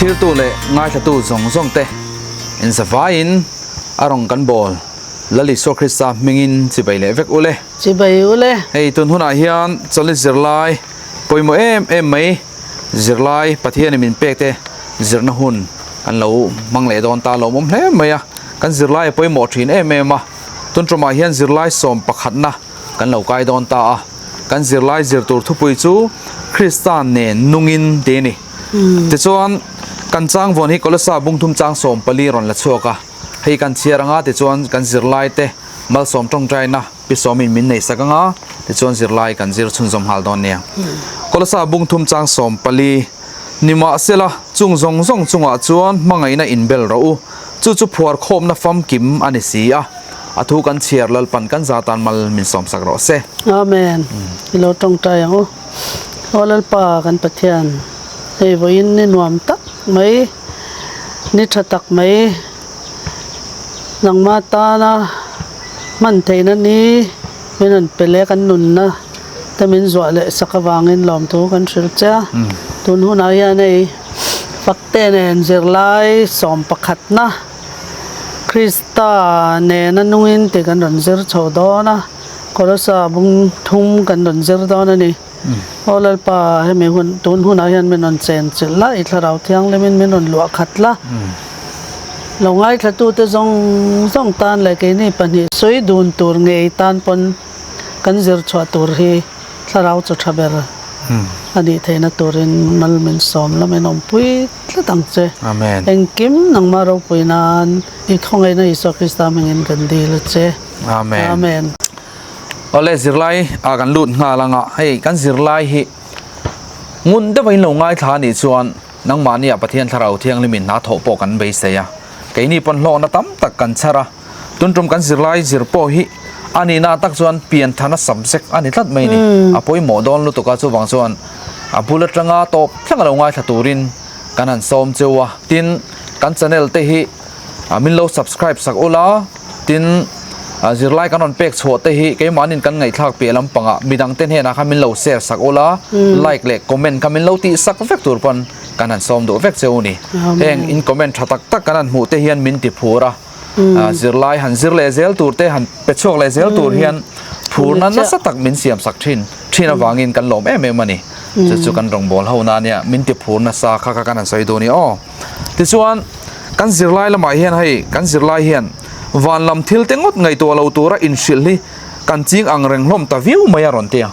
Thlirtu leh ngaithlatu zawng zawng te inzavaiin a rawn kan bawl Lal Isua Krista hmingin chibai leh vek ule. Chibai ule. Hei tun hunah hian chawlhni zirlai pawimawh em em mai zirlai Pathianin min pek te zirna hun kan lo hmang leh dawn ta lawmawm hle mai a. Kan zirlai a pawimawh thin em em a, tun tumah hian zirlai sawm pakhatna kan lo kai dawn ta a, kan zirlai zir tur thupui chu Krista nen nungin tih a ni. Tichuan, kan chang vawn hi Kolosa bungthum chang 14 rawn la chhuak a, hei kan chhiar anga tichuan kan zirlai te malsawm tawngtaina pi sawmin min nei sak anga tichuan zirlai kan zir chhunzawm nghal dawn nia. Kolosa bungthum chang 14. Nimahsela, chung zawng zawng chungah chuan hmangaihna inbel rawh u, chu chu phuar khawmna famkim a ni si a, a thu kan chhiar Lalpan kan za tan mal min sawmsak rawh se. Amen. I lo tawngtai ang u. Aw Lalpa kan Pathian, hei vawiin ni nuam tak mai, ni tha tak mai, nangmah tana hman theihna ni min rawn pe leh kan nunna te min zuah leh sak avangin lawmthu kan hrilh che a, tun hunah hian hei Fakte nen zirlai 11na Krista nena nungin tih kan rawn zir chho dawn a, Kolosa bung thum kan rawn zir dawn a ni. Aw Lalpa, hemi hun tun hunah hian min rawn chen chilh la, i thlarau thianghlimin min rawn luah khat la, lo ngaithlatute zawng zawng tan leh keini pahnih sawi dun tur ngei tan pawn, Kan zir chhuah tur hi thlarau chaw tha ber a nih theihna turin mal min sawm la min awmpui tlat ang che. Amen. Engkim nangmah ropui nan i khawngaihna Isua Krista hmingin kan dil a che. Amen. Amen. Awle zirlai ah kan lut nghal anga hei kan zirlai hi ngun deuh a in lo ngaithla anih chuan nangmahni ah Pathian thlarau thianghlim in hna thawh pawh kan beisei a keini pawn hlawkna tam tak kan chhar a. Tun tum kan zirlai zir pawh hi a nihna tak chuan pian thana subject a ni tlat mai a ni. A pawimawh dawn lutuk a, chuvang chuan a bul atanga tawp thleng a lo ngaithla turin kan han sawm cheu a. Tin, kan channel te hi min lo subscribe sak ula, tin zirlai kan rawn pek chhuah te hi keimahnin kan ngaihthlak piah lampangah midang te hnenah khan min lo share sak ula, like leh comment kha min lo tih sak vek tur pawn kan han sawm duh vek cheu a ni. Heng in comment tha tak tak kan han hmuh te hian min ti phur a. Zirlai han zir leh zel tur te han pe chhuak leh zel tur hian phurna nasa tak min siam sak thin thin avangin kan lawm em em a ni. Chu chu kan rawngbâwl ho na nia min ti phur nasa kha kha kan han sawi dawn i aw. Tichuan kan zirlai lamah hian hei kan zirlai hian van lam thil te ngawt ngaihtuah lo tura inhrilh hi kan ching ang reng hlawm ta viau mai a rawn ti a.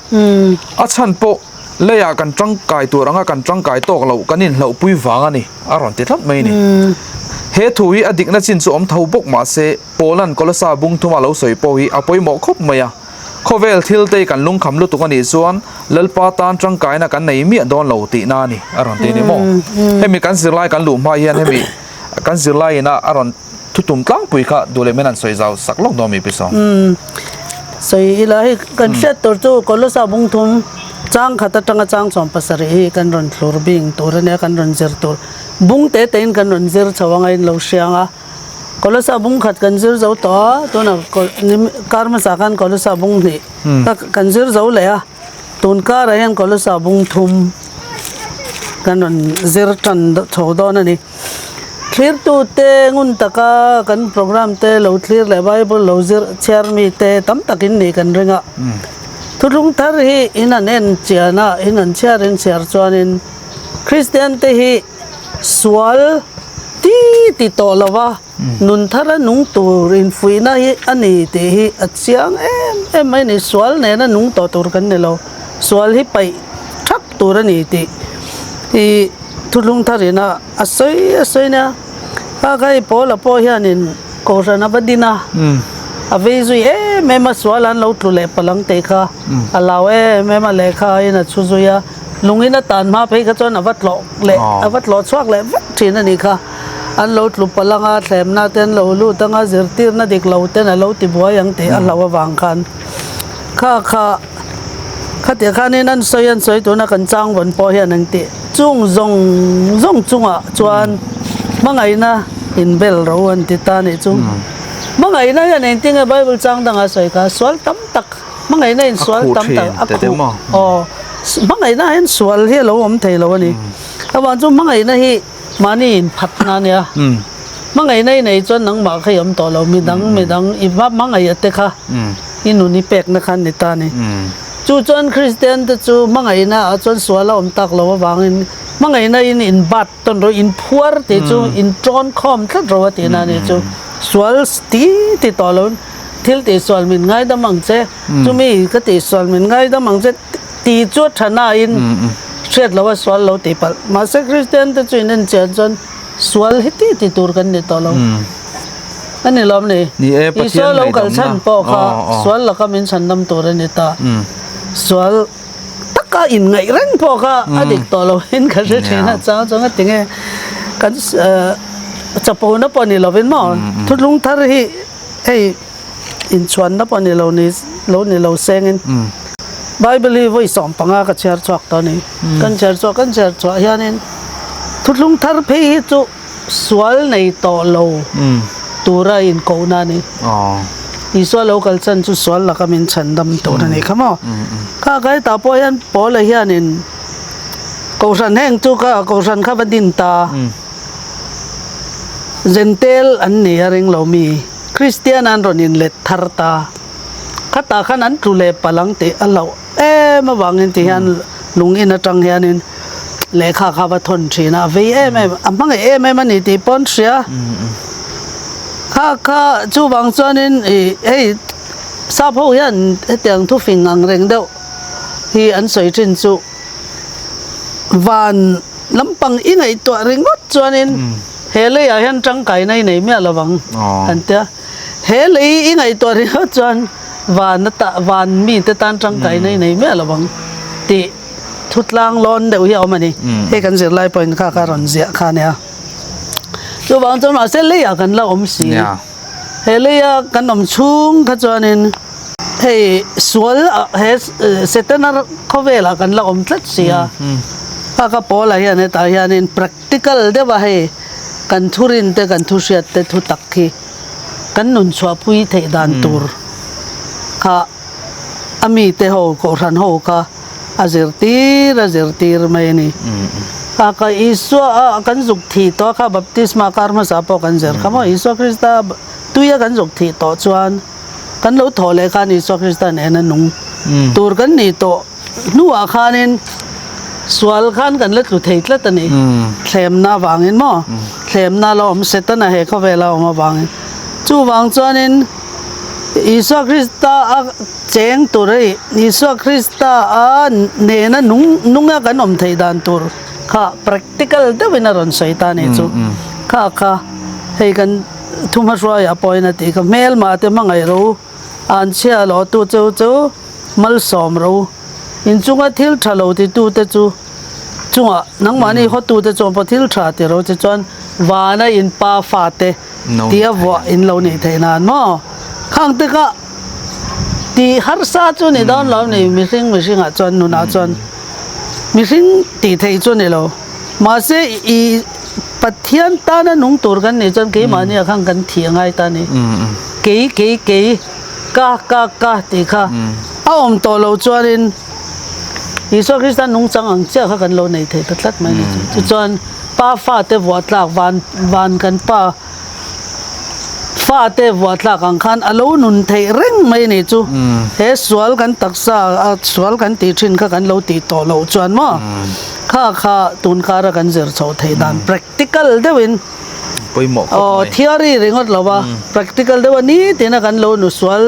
A chhan pawh leiah kan tangkai tur anga kan tangkai tawk loh kan inhlauhpui vang a ni a rawn ti tlat mai a ni. He thu hi a dikna chin chu awm tho bawk mah se Paula'n Kolosa bung thuma lo sawi pawh hi a pawimawh khawp mai a. Khawvel thil te kan lungkham lutuk a nih chuan Lalpa tan tangkaina kan nei miah dawn lo tihna a ni a rawn ti a ni maw? Hemi kan zirlai kan luh hma hian hemi kan zirlai ina a rawn thutum tlangpui kha duh leh men an sawi zau sak lawk dawn mi pi sawm. Sawi ila hei kan hriat tur chu Kolosa bung thum chang khat atanga chang 70 hi kan rawn thlur bing tur a nia kan rawn zir tur bung te te in kan rawn zir chho anga in lo hriang a Kolosa bung khat kan zir zo tawh a tunah kar hmasa khan Kolosa bung hnih kan zir zo leh a tun karah hian Kolosa bung thum kan rawn zir tan chho dawn a ni. Thlirtute ngun taka kan program te lo thlir leh Bible lo zir chhiar mi te tam takin nih kan ring a. Thuthlung thar hi in an en chian a, in an chhiar in chhiar chuanin Kristian te hi sual ti ti tawh lo va, nun thara nung tur infuihna hi a ni tih hi a chiang em em mai a ni. Sual nena nung tawh tur kan ni lo, sual hi paih thak tur a ni tih hi Thuthlung tharin a a sawi a sawi nia, kha kha hei Paula pawh hianin Kohhran a va din a, a vei zui em em a, sual an lo tlu leh palang tih kha a lau em em a, lehkha in a chhu zui a, lungin a tan hma phei kha chuan a va tlawh leh a va tlawh chhuak leh vek thin a nih kha, an lo tlu palang a, thlemna te an lo lut ang a, zirtirna dik lo ten a lo ti buai ang tih a hlauh avang khan kha kha. Khatiang khanin an sawi an sawi tuna kan chang vawn pawh hian an tih chung zawng zawng chungah chuan hmangaihna inbel ro an ti ta nih chu. Hmangaihna hian engtinge Bible chang dangah sawi kha sual tam tak hmangaihna in sual tam tak a khuh aw hmangaihna hian sual hi a lo awm thei lo a ni. Avang chu hmangaihna hi. Mahni inphatna a nia. Hmangaihna i nei chuan nangmah kha i awm tawh lo, midang midang i va hmangaih te kha i nun i pekna kha an ni ta a ni. Chu chuan Kristian te chu hmangaihna ah chuan sual a awm tak lo avangin hmangaihna in inbat tawn rawh, inphuar tih chu intawn khawm tlat rawh a tihna a ni chu. Sual ti ti tawh lo thil tihsual min ngaidam ang che, chumi ka tihsual min ngaidam ang che tih chu a tha nain hriat loh a sual lo tih palh. Mahse Kristian te chu in enchian chuan sual hi ti ti tur kan ni tawh lo. A ni lawm ni? Ni e, Pathian Isua lo kal ngaihdamna. chhan pawh kha Aw, aw. sual laka min chhandam tur a ni ta. Sual taka inngaih reng pawh kha a dik tawh lo in ka hre thin a, chang chuan ka ti nge kan chapona pawh ni lovin maw thutlung thar hi hei inchhuanna pawh ni lo ni lo ni lo sengin Bible hi vawi 15 ka chhiar chhuak tawh a ni. Kan chhiar chhuah kan chhiar chhuah hianin thutlung thar phei hi chu sual nei tawh lo tura inkohna a ni. Isua lo kal chan chu sual laka min chhandam tur a ni kha maw? Kha ka hetah pawh hian Paula hianin Kohhran heng chu ka Kohhran kha va din ta. Zentel an ni a ring lo mi. Kristian an rawn inlet thar ta. Khatah khan an tlu leh palh ang tih a hlauh em avangin ti hian lung in atang hianin lehkha kha va thawn thin a, a vei em em, a hmangaih em em a ni tih pawh an hria. Kha kha chuvang chuanin ih hei sap ho hian hetiang thufing ang reng deuh hi an sawi thin chu van lampang i ngaihtuah ringawt chuanin he leiah hian tangkaina i nei miah lovang an tia. He lei i ngaihtuah ringawt chuan van ata van mite tan tangkaina i nei miah lo ang tih thutlang lawn deuh hi a awm a ni. Hei kan zirlai pawhin kha kha rawn ziah kha a nia. Chuvang chuan mahse leiah kan la awm si. He leia kan awm chhung kha chuanin hei sual he Setana khawvelah kan la awm tlat si a. Kha kha Paula hian hetah hianin Practical deuha hei kan thurin te kan thuhriat te thu tak hi kan nun chhuahpui theih dan tur kha a mite ho kohhran ho kha a zirtir a zirtir mai a ni. Kha kha Isua a kan zuk thih tawh a kha baptisma kar hmasa pawh kan zir kha maw Isua Krista tuia kan zuk thih tawh chuan kan lo thawh leh khan Isua Krista nena nung tur kan nih tawh Hnuah khanin sual khan kan la tlu thei tlat a ni. Thlemna avangin maw? Thlemna la awm Setana he khawvela awm avangin. Chuvang chuanin Isua Krista a cheng tur hei Isua Krista a nena nung nunga kan awm theih dan tur kha practical deuhin a rawn sawi ta a nih chu. Kha kha hei kan thuhmahruaiah pawhin a tih kha hmelmah te hmangaih ro u. An chhia lo tu cheu chu malsawm ro. Inchunga thil tha lo titu te chu chungah nangmahni hawtu te chuan pawh thil tha ti ro che chuan vana in pa fa te tia vuah in lo nih theih nan maw? Khang te kha tih harsa chu ni dawn lo ni mihring mihringah chuan nunah chuan mihring tih theih chu ni lo. Mahse i Pathian tana nung tur kan nih chuan keimahni ah khan kan thih a ngai ta a ni. Kei kei kei ka ka ka tih kha a awm tawh lo chuanin Isua Krista nungchang ang chiah kha kan lo nei thei ta tlat mai a ni. Tichuan Pa fate vuah tlak van van kan pa fate vuah tlak ang khan a lo nun theih reng mai a ni chu. He sual kan taksa a sual kan tih thin kha kan lo tih tawh loh chuan maw kha kha tun kara kan zir chhoh theih dan practical deuhin pawimawh khawp mai. Aw theory ringawt lo va practical deuh a nitin a kan lo nu sual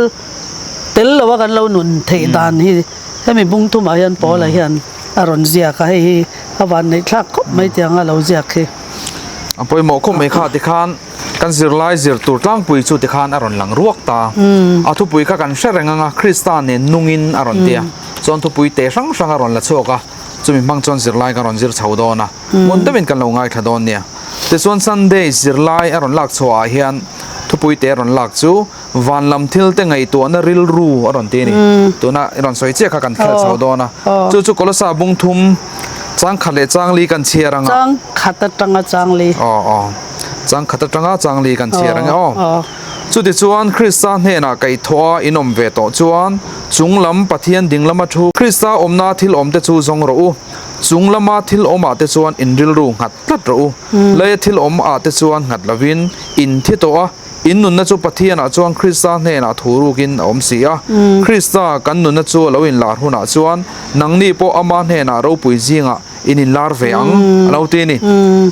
tel lo a kan lo nun theih dan hi hemi bung thumah hian Paula hian a rawn ziak a hei hi a vanneih thlak khawp mai tiang a lo ziak hi. A pawimawh khawp mai kha tikhan kan zirlai zir tur tlangpui chu tikhan a rawn lang ruak ta. A thupui kha kan hre reng ang a Krista nen nungin a rawn ti a chuan thupui te hrang hrang a rawn la chhuak a chumi hmang chuan zirlai kan rawn zir chho dawn a. Hmun deuhin kan lo ngaithla dawn nia. Tichuan Sunday zirlai a rawn lak chhuahah hian thupui te a rawn lak chu van lam thil te ngaihtuahna rilru a rawn ti a ni. Tuna i rawn sawi chiah kha kan khelh chho dawn a. Chu chu Kolosa bung thum chang khat leh chang li kan chhiar ang a. Chang khat atanga chang li. Aw aw. Chang khat atanga chang li kan chhiar ang e aw. Chutichuan Krista hnenah kaihthawh a inawm ve tawh chuan chung lam Pathian ding lama thu Krista awmna thil awmte chu zawng rawh u. Chung lama thil awm ah te chuan in rilru nghat tlat rawh u. Leia thil awm ah te chuan nghat lovin in thi tawh a, in nunna chu Pathian ah chuan Krista hnenah thu rukin a awm si a. Krista kan nunna chu a lo inlar hunah chuan nangni pawh ama hnenah ropui zingah in inlar ve ang a lo ti a ni.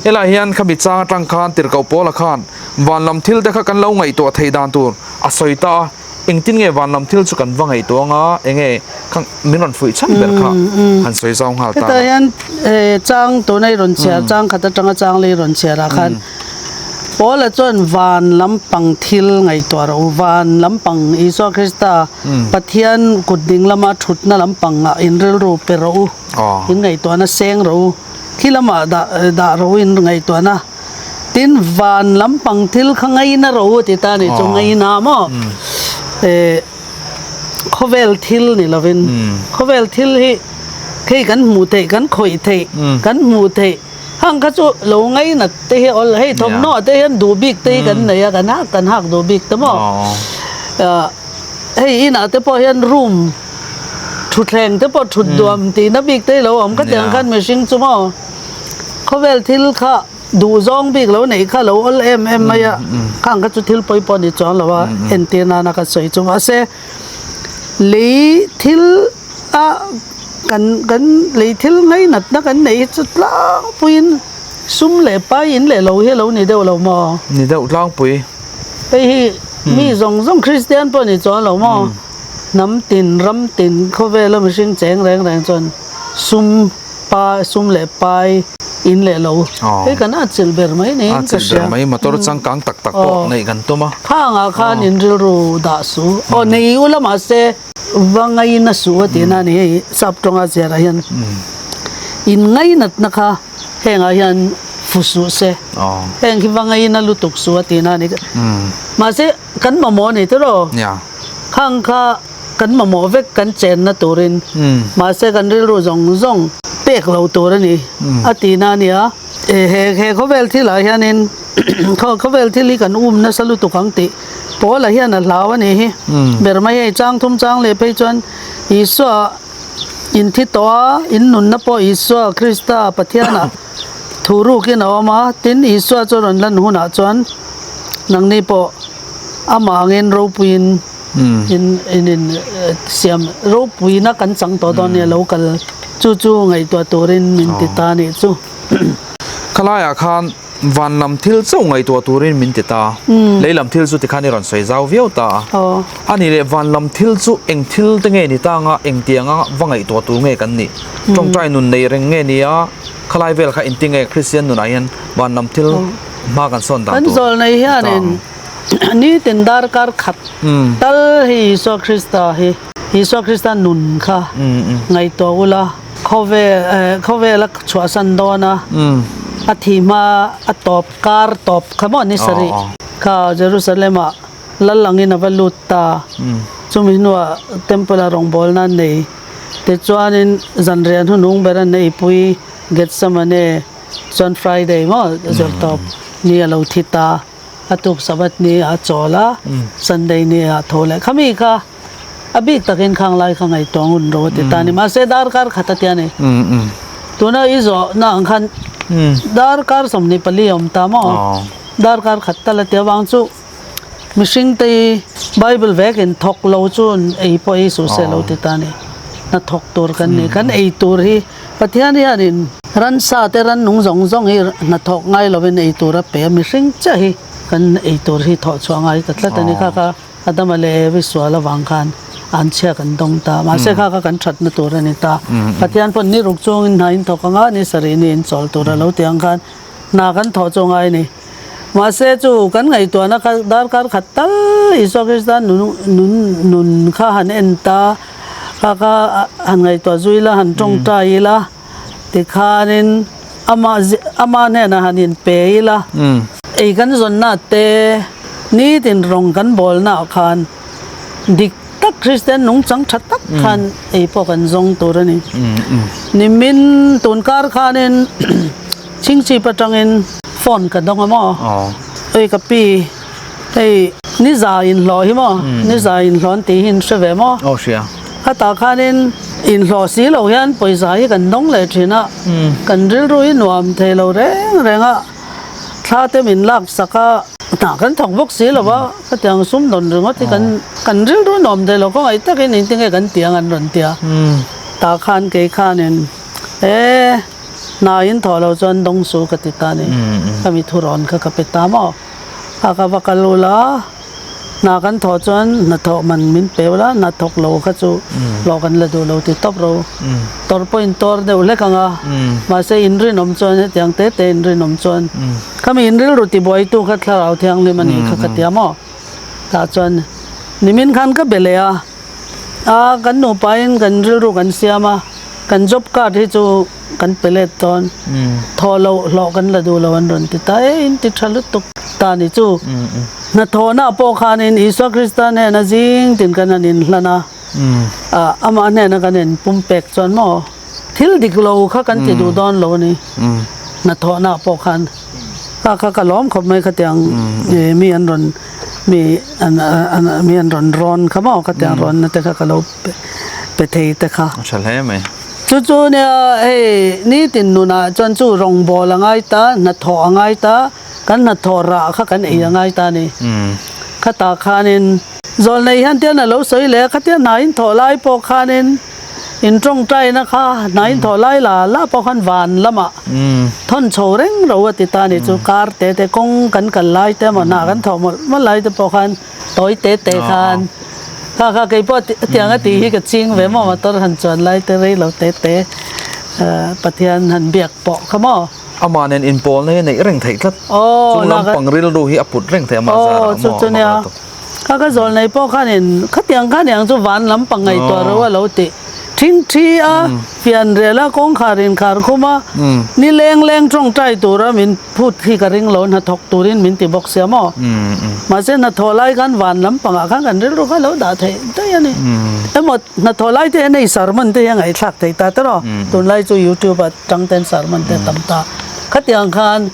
Helaiah hian khami chang atang khan tirhkoh Paula khan van lam thil te kha kan lo ngaihtuah theih dan tur a sawi ta a. Engtin nge van lam thil chu kan va ngaihtuah anga enge kha min rawn fuih chhan ber kha han sawi zau nghal ta. Hetah hian chang tuna i rawn chhiar chang khat atanga chang lei rawn chhiar ah khan Paula chuan van lampang thil ngaihtuah rawh u, van lampang Isua Krista Pathian kut ding lama thutna lampang ah in rilru pe rawh u, in ngaihtuahna seng rawh u, khi lamah dah dah rawh u in ngaihtuahna. Tin, van lampang thil kha ngaina rawh u ti ta a ni chu, ngaina maw? Eh, khawvel thil ni lovin, khawvel thil hi hei kan hmuh theih, kan khawih theih, kan hmuh theih hang kha chu lo ngainat te hi awl, hei thawmhnaw te hian duh bik te hi kan nei a, kan hak kan hak duh bik te maw? Hei inah te pawh hian room thutthleng te pawh thut duam tihna bik te hi lo awm, khatiang khan mihring chu maw? Khawvel thil kha duh zawng bik lo neih kha lo awl em em mai a, khang kha chu thil pawi pawh ni chuang lo a, entir nana ka sawi chu. Mahse, lei thil a kan kan lei thil ngainatna kan neih hi chu tlangpuiin sum leh pai in leh lo hi a lo ni deuh lo maw? Ni deuh tlangpui. Hei hi mi zawng zawng Kristian pawh ni chuang lo maw? Hnam tin, ram tin, khawvela mihring cheng reng reng chuan sum. Pa sum leh pai in leh lo hei kan atchilh ber mai niin ka hria. Atchilh ber mai motor changkang tak tak pawh neih kan tum a. Khangah khan in rilru dah su aw nei ula mahse va ngaina su a tihna a ni hei sap tawnga ziarah hian in ngainatna kha hengah hian fu suh se heng khi va ngaina lutuk su a tihna a ni mahse kan mamawh a ni tiraw khang kha. Kan mamawh vek kan chenna turin mahse kan rilru zawng zawng pek lo tur a ni a tihna a ni a. He he khawvel thilah hianin khawvel thil hi kan um nasa lutuk ang tih Paula hian a hlau a nih hi. Ber mai hei chang thum chang leh phei chuan Isua in thi tawh a, in nunna pawh Isua Krista Pathianah thu rukin a awm a, tin Isua chu rawn lan hunah chuan nangni pawh amah angin ropuiin In in in siam ropuina kan chang tawh dawn nia lo kal chu chu ngaihtuah turin min ti ta nih chu. Khalaiah khan van lam thil chauh ngaihtuah turin min ti ta. Lei lam thil chu tikhan i rawn sawi zau viau ta a. A nih leh van lam thil chu eng thil te nge ni ta anga eng tianga va ngaihtuah tur nge kan nih? Tawngtai nun nei reng nge nia khalai vel kha engti nge Kristian nunah hian van lam thil hma kan sawn dan tur? Kan zawl nei hianin Nitin darkar khat tal hi Isua Krista hi Isua Krista nun kha ngaihtuah ula khawvel khawvel a chhuahsan dawn a a thih hma a tawp kar tawp kha maw ni sarih kha Jerusalem ah lal angin a va lut ta chumi hnuah temple ah rawngbawlna an nei tichuanin zanriah hnuhnung ber an neipui Gethsemane chuan Friday maw zirtawp ni a lo thi ta. A tuk Sabbath ni a chawl a, Sunday ni a tho leh. Khami kha a bik takin khang lai kha ngaihtuah ngun ro a ti ta a ni. Mahse darkar khat a tia ni. Tuna i zawhna ang khan darkar 24 a awm ta maw? Darkar khat tal a ti avang chu mihring te hi Bible vekin thawk lo chu ei pawh ei suh se lo ti ta a ni. Hna thawk tur kan ni. Kan ei tur hi Pathian hianin ransa te rannung zawng zawng hi hnathawk ngai lovin ei tur a pe a, mihring chiah hi kan ei tur hi thawh chhuah ngai ta tlat a ni. Kha kha Adama leh Evi sual avang khan an chhia kan dawng ta, mahse kha kha kan thatna tur a ni ta. Pathian pawn ni ruk chungin hna in thawk anga ni sarih ni in chawl tur a lo ti ang khan hna kan thawh chu ngai a ni. Mahse chu kan ngaihtuahna kha darkar khat tal Isua Krista nun nun kha han en ta. Kha kha han ngaihtuah zui ila, han tawngtai ila, tikhanin amah amah hnenah han inpe ila, ei kan zawnna te nitin rawng kan bawlnaah khan dik tak Kristian nungchang tha tak khan ei pawh kan zawng tur a ni. Nimin tun kar khanin chingchip atangin phone ka dawng a maw? Oi ka pi. Hei ni za inhlawh hi maw? Ni za inhlawh an tih hi in hre ve maw? Aw hria. Khatah khanin inhlawh si lo hian pawisa hi kan dawng leh thin a, kan rilru hi nuam thei lo reng reng a, thla te min lak sak a, hna kan thawk bawk si lo va, khatiang sum dawn ringawt hi kan kan rilru nuam thei lo khawngaih takin engtinge kan ti ang an rawn ti a, tah khan kei khanin e hna in thawh loh chuan dawng su ka ti ta a ni, ka mi thurawn kha ka pe ta maw, kha ka va kal ula. Hna kan thawh chuan hnathawh man min pe ula, hna thawk lo kha chu hlawh kan la duh lo ti tawp ro. Tawrh pawh in tawr deuh hlek ang a, mahse in rinawm chuan hetiang te te in rinawm chuan khami in rilru tibuaitu kha thlarau thianghlim a nih kha ka ti a maw? Tah chuan nimin khan ka be leh a, a kan nupain kan rilru kan siam a, kan job card hi chu kan pe let dawn, thawh loh hlawh kan la duh lo an rawn ti ta e, in ti tha lutuk ta ni chu. Hnathawhna pawh khanin Isua Krista hnena zing tin kan han inhlan a, amah hnena kan inpumpek chuan maw thil dik lo kha kan ti duh dawn lo a ni. Hnathawhna pawh khan kha kha ka lawm khawp mai khatiang mi an rawn mi an mi an rawn rawn kha maw khatiang rawnna te kha ka lo pe thei te kha. A tha hle mai. Chu chu nia hei nitin nunah chuan chu rawngbawl a ngai ta, hnathawh a ngai ta. Kan hnathawh rah kha kan ei a ngai ta a ni. Khatah khanin zawlnei hian tian a lo sawi leh a, khatia hna in thawh lai pawh khanin in tawngtaina kha hna in thawh lai la la pawh khan van lamah thawn chho reng ro a ti ta a ni. Chu kar te te kawng kan kal lai te emaw hna kan thawh mawlh mawlh lai te pawh khan tawi te te khan kha kha kei pawh tiang a tih hi ka ching ve maw motor han chuan lai te rei lo te te Pathian han biak pawh kha maw. Amah nen inpawlna hi a neih reng theih tlat. Chung lampang rilru hi a put reng theih amah zarah maw? Aw, chu chu nia. Kha ka zawl nei pawh khanin khatiang khan iang chu van lampang ngaihtuah ro a lo tih thing thi a, fian rel a, kawngkhar inkhar khum a, ni leng leng tawngtai tura min phut hi ka ring lo, hnathawk turin min ti bawk sia maw? Mahse hnathawh lai khan van lampangah khan kan rilru kha lo dah theih daih a ni. Emaw hnathawh lai te hian hei sermon te hi a ngaihthlak theih ta tawrh aw, tunlai chu youtube ah Tang ten sermon te tam ta. Khatiang khan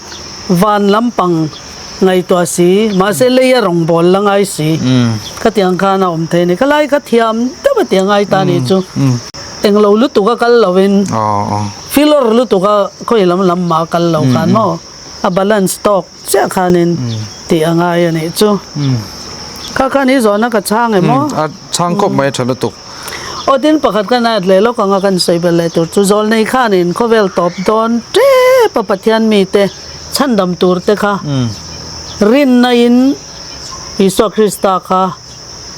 van lampang ngaihtuah si, mahse lei a rawngbâwl la ngai si. Khatiang khan a awm thei a ni. Khalai kha thiam deuh a ti a ngai ta ni chu. Englo lutuk a kal lovin, filawr lutuk a khawi lam lam mah a kal lo khan maw, a balance tawk chiah khanin tih a ngai a nih chu. Kha khan i zawhna ka chhang em aw? A chhang khawp mai a tha lutuk. Aw tin pakhat khan a leh lawk anga kan sawi belh leh tur chu zawlnei khanin khawvel tawp dawn tep a Pathian mite chhandam tur te kha rinna in Isua Krista kha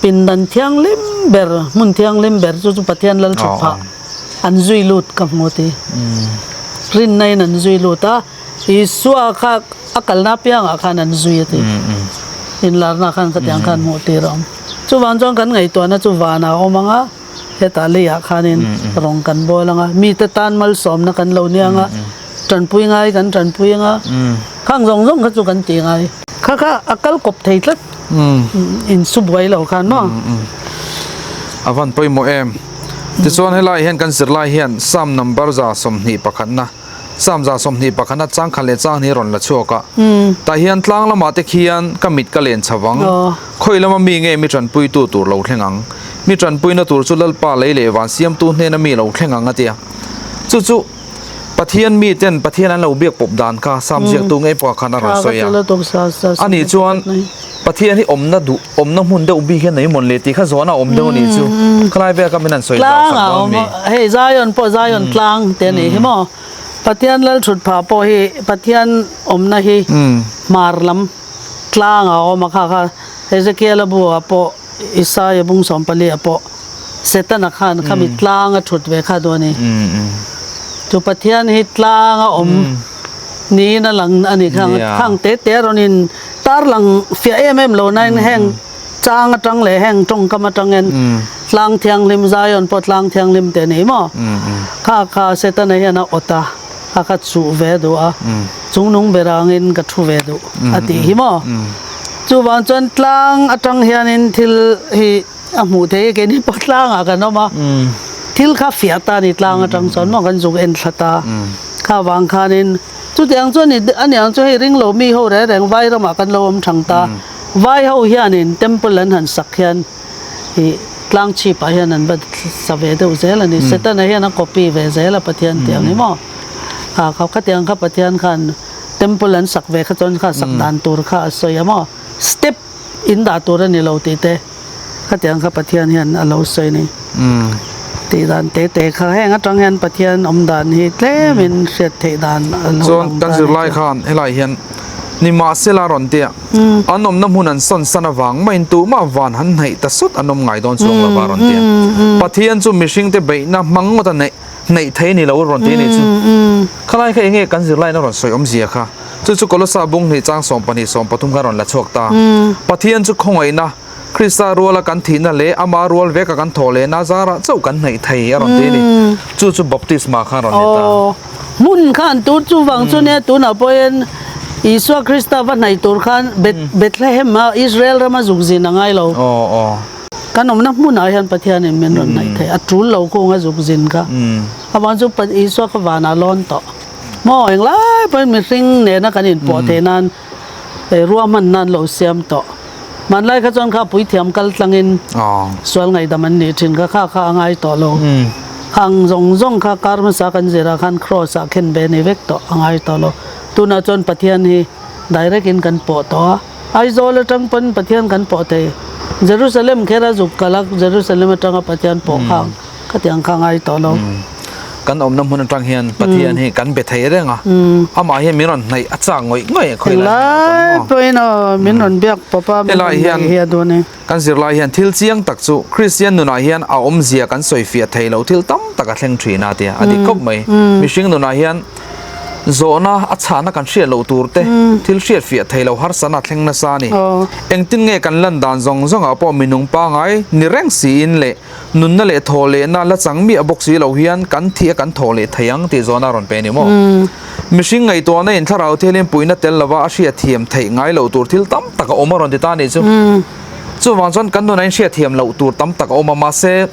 pindan thianghlim ber hmun thianghlim ber chu chu Pathian lal thut phah an zui lut ka hmu ti rinna in an zui lut a Isua kha a kalna apiangah khan an zui a ti inlarna khan khatiang khan hmuh tir a awm. Chuvang chuan kan ngaihtuahna chu vanah a awm ang a, hetah leiah khanin rawng kan bawl ang a, mite tan malsawmna kan lo nia ang a, tanpui ngai kan tanpui ang a, khang zawng zawng kha chu kan tih ngai. Kha kha a kal kawp thei tlat insu buai lo khan maw. A van pawimawh em. Tichuan helai hian kan zirlai hian Psalm number 21 na. Psalm 21 a chang khat leh chang hnih rawn la chhuak a. Tah hian tlang lamah te khian ka mit ka len chho ang. Khawi lama mi nge mi tanpuitu tur lo thleng ang? Mi tanpuina tur chu Lalpa lei leh van siamtu hnena mi lo thleng ang a ti a. Chu chu Pathian miten Pathian an lo biak pawp dan kha Psalm ziaktu ngei pawh khan a rawn sawi a. Ani chuan Pathian hi awmna duh awmna hmun deuh bik hian nei mawn le tih kha zawhna awm deuh a nih chu. Khalai vel kha min han sawi zau sak dawn mi. Hei Zion pawh Zion tlang te a nih hi maw. Pathian lal thut phah pawh hi Pathian awmna hi hmar lam tlang a awm a kha kha Ezekiel-a bu ah pawh Isaia bung 14 ah pawh Setana khan khami tlang a thut ve kha duh a ni. Chu Pathian hi tlang a awm niin a lang a ni khang khang te te a rawn in tar lang fiah em em lo nain heng chang atang leh heng tawngkam atangin tlang thianghlim Zion pawh tlang thianghlim te a ni maw kha kha Setana hian a awt a kha kha chuh ve duh a chungnung ber angin ka thu ve duh a tih hi maw chuvang chuan tlang atang hianin thil hi a hmuh theih e keini pawh tlangah kan awm a thil kha fiah ta a ni tlang atang chuan maw kan zuk en thla ta kha vang khanin chutiang chuan a niang chu hei ring lo mi ho reng reng vai ramah kan lo awm thang ta vai ho hianin temple an han sak hian ih. Tlang chhip ah hian an va sa ve deuh zel a ni. Setana hian a copy ve zel a Pathian tih ang hi maw. Kha kha khatiang kha Pathian khan temple an sak ve kha chuan kha sak dan tur kha a sawi a maw. Step in dah tur a ni lo tih te khatiang kha Pathian hian a lo sawi a ni. Tih dan te te kha heng atang hian Pathian awm dan hi tlem in hriat theih dan a lo lang ta a ni. Chuan kan zirlai khan helai hian nimahsela rawn tia an awmna hmun an sawn san avang maiin tumah van han hnaih ta sut an awm ngai dawn chuang lo va rawn tia. Pathian chu mihringte beihna hmang ngawt a neih hnaih thei a ni lo rawn ti a nih chu. Khalai kha enge kan zirlaiin a rawn sawi awmzia kha. Chu chu Kolosa bung hnih chang 12 13 kha rawn la chhuak ta. Pathian chu khawngaihna, Krista ruala kan thihna leh ama rual veka kan thawh lehna zarah chauh kan hnaih thei a rawn ti a ni. Chu chu baptisma kha a rawn ni ta. Hmun kha an tur chuvang chu nia tunah pawhin Isua Krista va hnaih tur khan Bethlehem a Israel rama zuk zin a ngai lo. Kan awmna hmunah hian Pathianin min rawn hnaih thei a tul lo kung a zuk zin kha. Avang chu Isua kha vanah lawn tawh. Maw englai pawhin mihring nena kan inpawh theih nan ruahman nan lo siam tawh. Hmanlai kha chuan kha puithiam kal tlangin sual ngaihdam an nih thin kha kha kha a ngai tawh lo. Khang zawng zawng kha kar hmasa kan zirah khan kraws ah khen ve ni vek tawh a ngai tawh lo. Tunah chuan Pathian hi direct in kan pawh tawh a. Aizawl atang pawn Pathian kan pawh thei. Jerusalem kher a zuk kalh a, Jerusalem atanga Pathian pawh kha khatiang kha a ngai tawh lo. Kan awmna hmun atang hian Pathian hi kan be thei reng a, amah hian min rawn hnaih a chak ngawih ngawih a khawi lai hmunah pawh maw? Pawhin aw min rawn biak pawp a, min rawn hnaih hi a duh a ni. Kan zirlai hian thil chiang tak chu Kristian nunah hian a awmzia kan sawi fiah thei lo thil tam tak a thleng thin a tia a dik khawp mai. Mihring nunah hian zawhna a chhahna kan hriat loh tur te thil hriat fiah thei lo harsatna a thleng nasa a ni. Engtin nge kan lan dan zawng zawngah pawh minung pangai ni reng siin leh Nunna leh thaw lehna la chang miah bawk si lo hian kan thih a kan thaw leh thei ang tih zawhna a rawn pe a ni maw? Mihring ngaihtuahna in thlarau thialin puihna tel lova a hriatthiam theih ngai loh tur thil tam tak a awm a rawn ti ta a nih chu. Chuvang chuan kan nunah in hriatthiam loh tur tam tak a awm a, mahse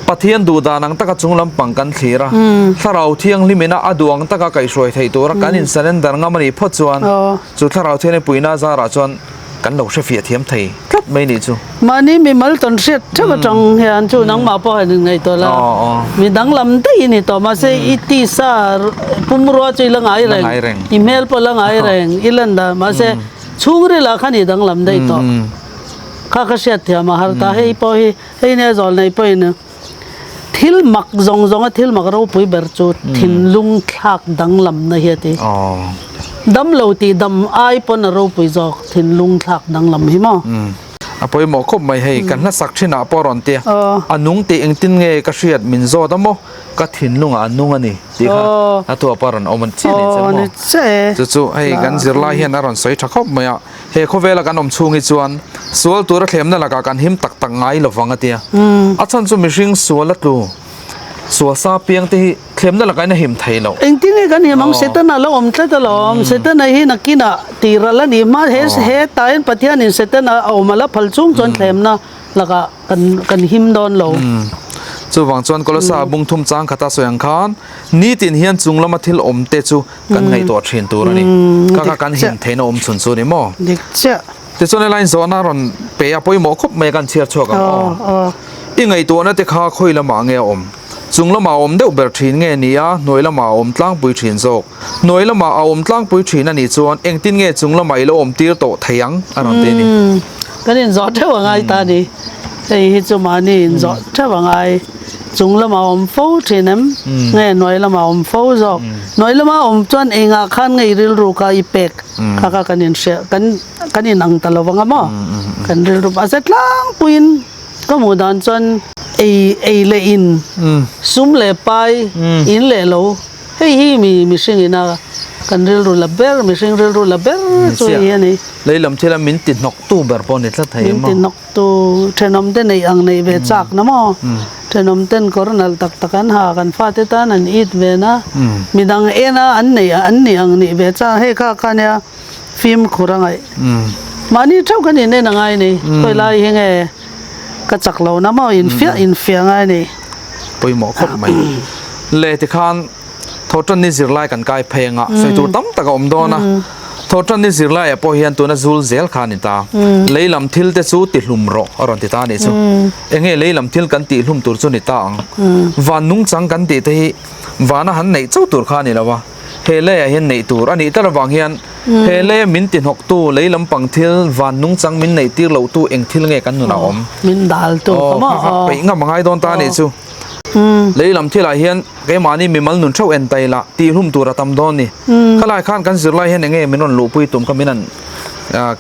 Pathian duh dan ang taka chung lampang kan thlir a, thlarau thianghlim ina a duh ang taka kaihhruai theih tura kan in surrender ngam a nih phawt chuan chu thlarau thianghlim puihna zarah chuan kan lo hre fiah thiam thei tlat mai nih chu. Mahni mi mal tawn hriat theuh atang hian chu nangmah pawh han inngaihtuah la, mi danglam daih i ni tawh mahse i tisa pumrua chu i la ngai reng, i hmel pawh la ngai reng, i lan dah mahse chhungrilah khan i danglam daih tawh. Kha ka hriat thiam a har ta hei pawh hi hei nia zawl nei pawhin thil mak zawng zawnga thil mak ropui ber chu thinlung thlak danglamna hi a ti. Dam lo tih dam ai pawn a ropui zawk thinlung thlak danglam hi maw? A pawimawh khawp mai hei kan hlasak thinah pawh a rawn ti a, a nung tih engtin nge ka hriat min zawt a maw ka thinlungah a nung a ni tih kha a tuah pawh a rawn awm a chiah ni che maw? Chu chu hei kan zirlai hian a rawn sawi tha khawp mai a. He khawvela kan awm chhung hi chuan sual tura thlemna lakah kan him tak tak ngai lo vang a tia. A chhan chu mihring sual a tlu, sual sa piang te hi thlemna lakah in a him thei lo. Engtin nge kan him ang? Setana lo awm tlat alawm. Setana hi nakinah tihral a nih hma he hetah hian Pathianin Setana a awm a la phal chung chuan thlemna lakah kan kan him dawn lo. Chuvang chuan Kolosa bung thum chang khata sawi ang khan nitin hian chung lama thil awm te chu kan ngaihtuah thin tur a ni. Ka kha kan him theihna awm chhun chu a ni maw? Dik chiah. Tichuan helai zawhna rawn pe a pawimawh khawp mai a kan chhiar chhuak ang aw. I ngaihtuahna te kha khawi lamah nge a awm? Chung lamah a awm deuh ber thin nge ni a, hnuai lamah a awm tlangpui thin zawk? Hnuai lamah a awm tlangpui thin a nih chuan engtin nge chung lamah i lo awm tir tawh thei ang? a rawn ti a ni. Kan inzawh theuh a ngai ta a ni. Hei hi chu mahni inzawh theuh a ngai. Chung lamah a awm fo thin em? Nge hnuai lamah a awm fo zawk? Hnuai lama a awm chuan engah khan nge i rilru kha i pek kha kha kan inhriat kan kan inang ta lo vang a maw? Kan rilru mahse tlangpuiin ka hmuh dan chuan ei ei leh in sum leh pai in leh lo Hei hi mi mihring ina kan rilru la ber, mihring rilru la ber chu hei hi a ni. Lei lam thila min ti hnawktu ber pawh a ni tlat thei em maw? Min ti hnawktu, thenawm te neih ang neih ve chak na maw? Thenawm ten kawr nalh tak tak an ha, kan fate tan an it ve na, midang ena an neih an nih ang nih ve chak, hei kha kha nia fimkhur a ngaih. Mahni theuh kan inen a ngai ni, khawi lai hi nge ka chak lo na maw infiah infiah ngai a ni. Pawimawh khawp mai. Le tikhan Thawhtanni zirlai kan kai phei anga sawi tur tam tak a awm dawn a. Thawhtanni zirlaiah pawh hian tuna zul zel kha a ni ta. Lei lam thil te chu ti hlum rawh a rawn ti ta a nih chu. Enge lei lam thil kan tih hlum tur chu ni ta ang. Van nungchang kan tih te hi vana han neih chauh tur kha a ni lo a. He leiah hian neih tur a nih tel avang hian he leia min ti hnawktu lei lampang thil van nungchang min neih tir lohtu eng thil nge kan nunah awm? Min dal tu kha maw? Aw, peih ngam a ngai dawn ta a nih chu. Lei lam thilah hian keimahni mimal nun theuh en tai lah tih hlum tur a tam dawn ni. Khalai khan kan zirlai hian enge min rawn luhpui tum kha min han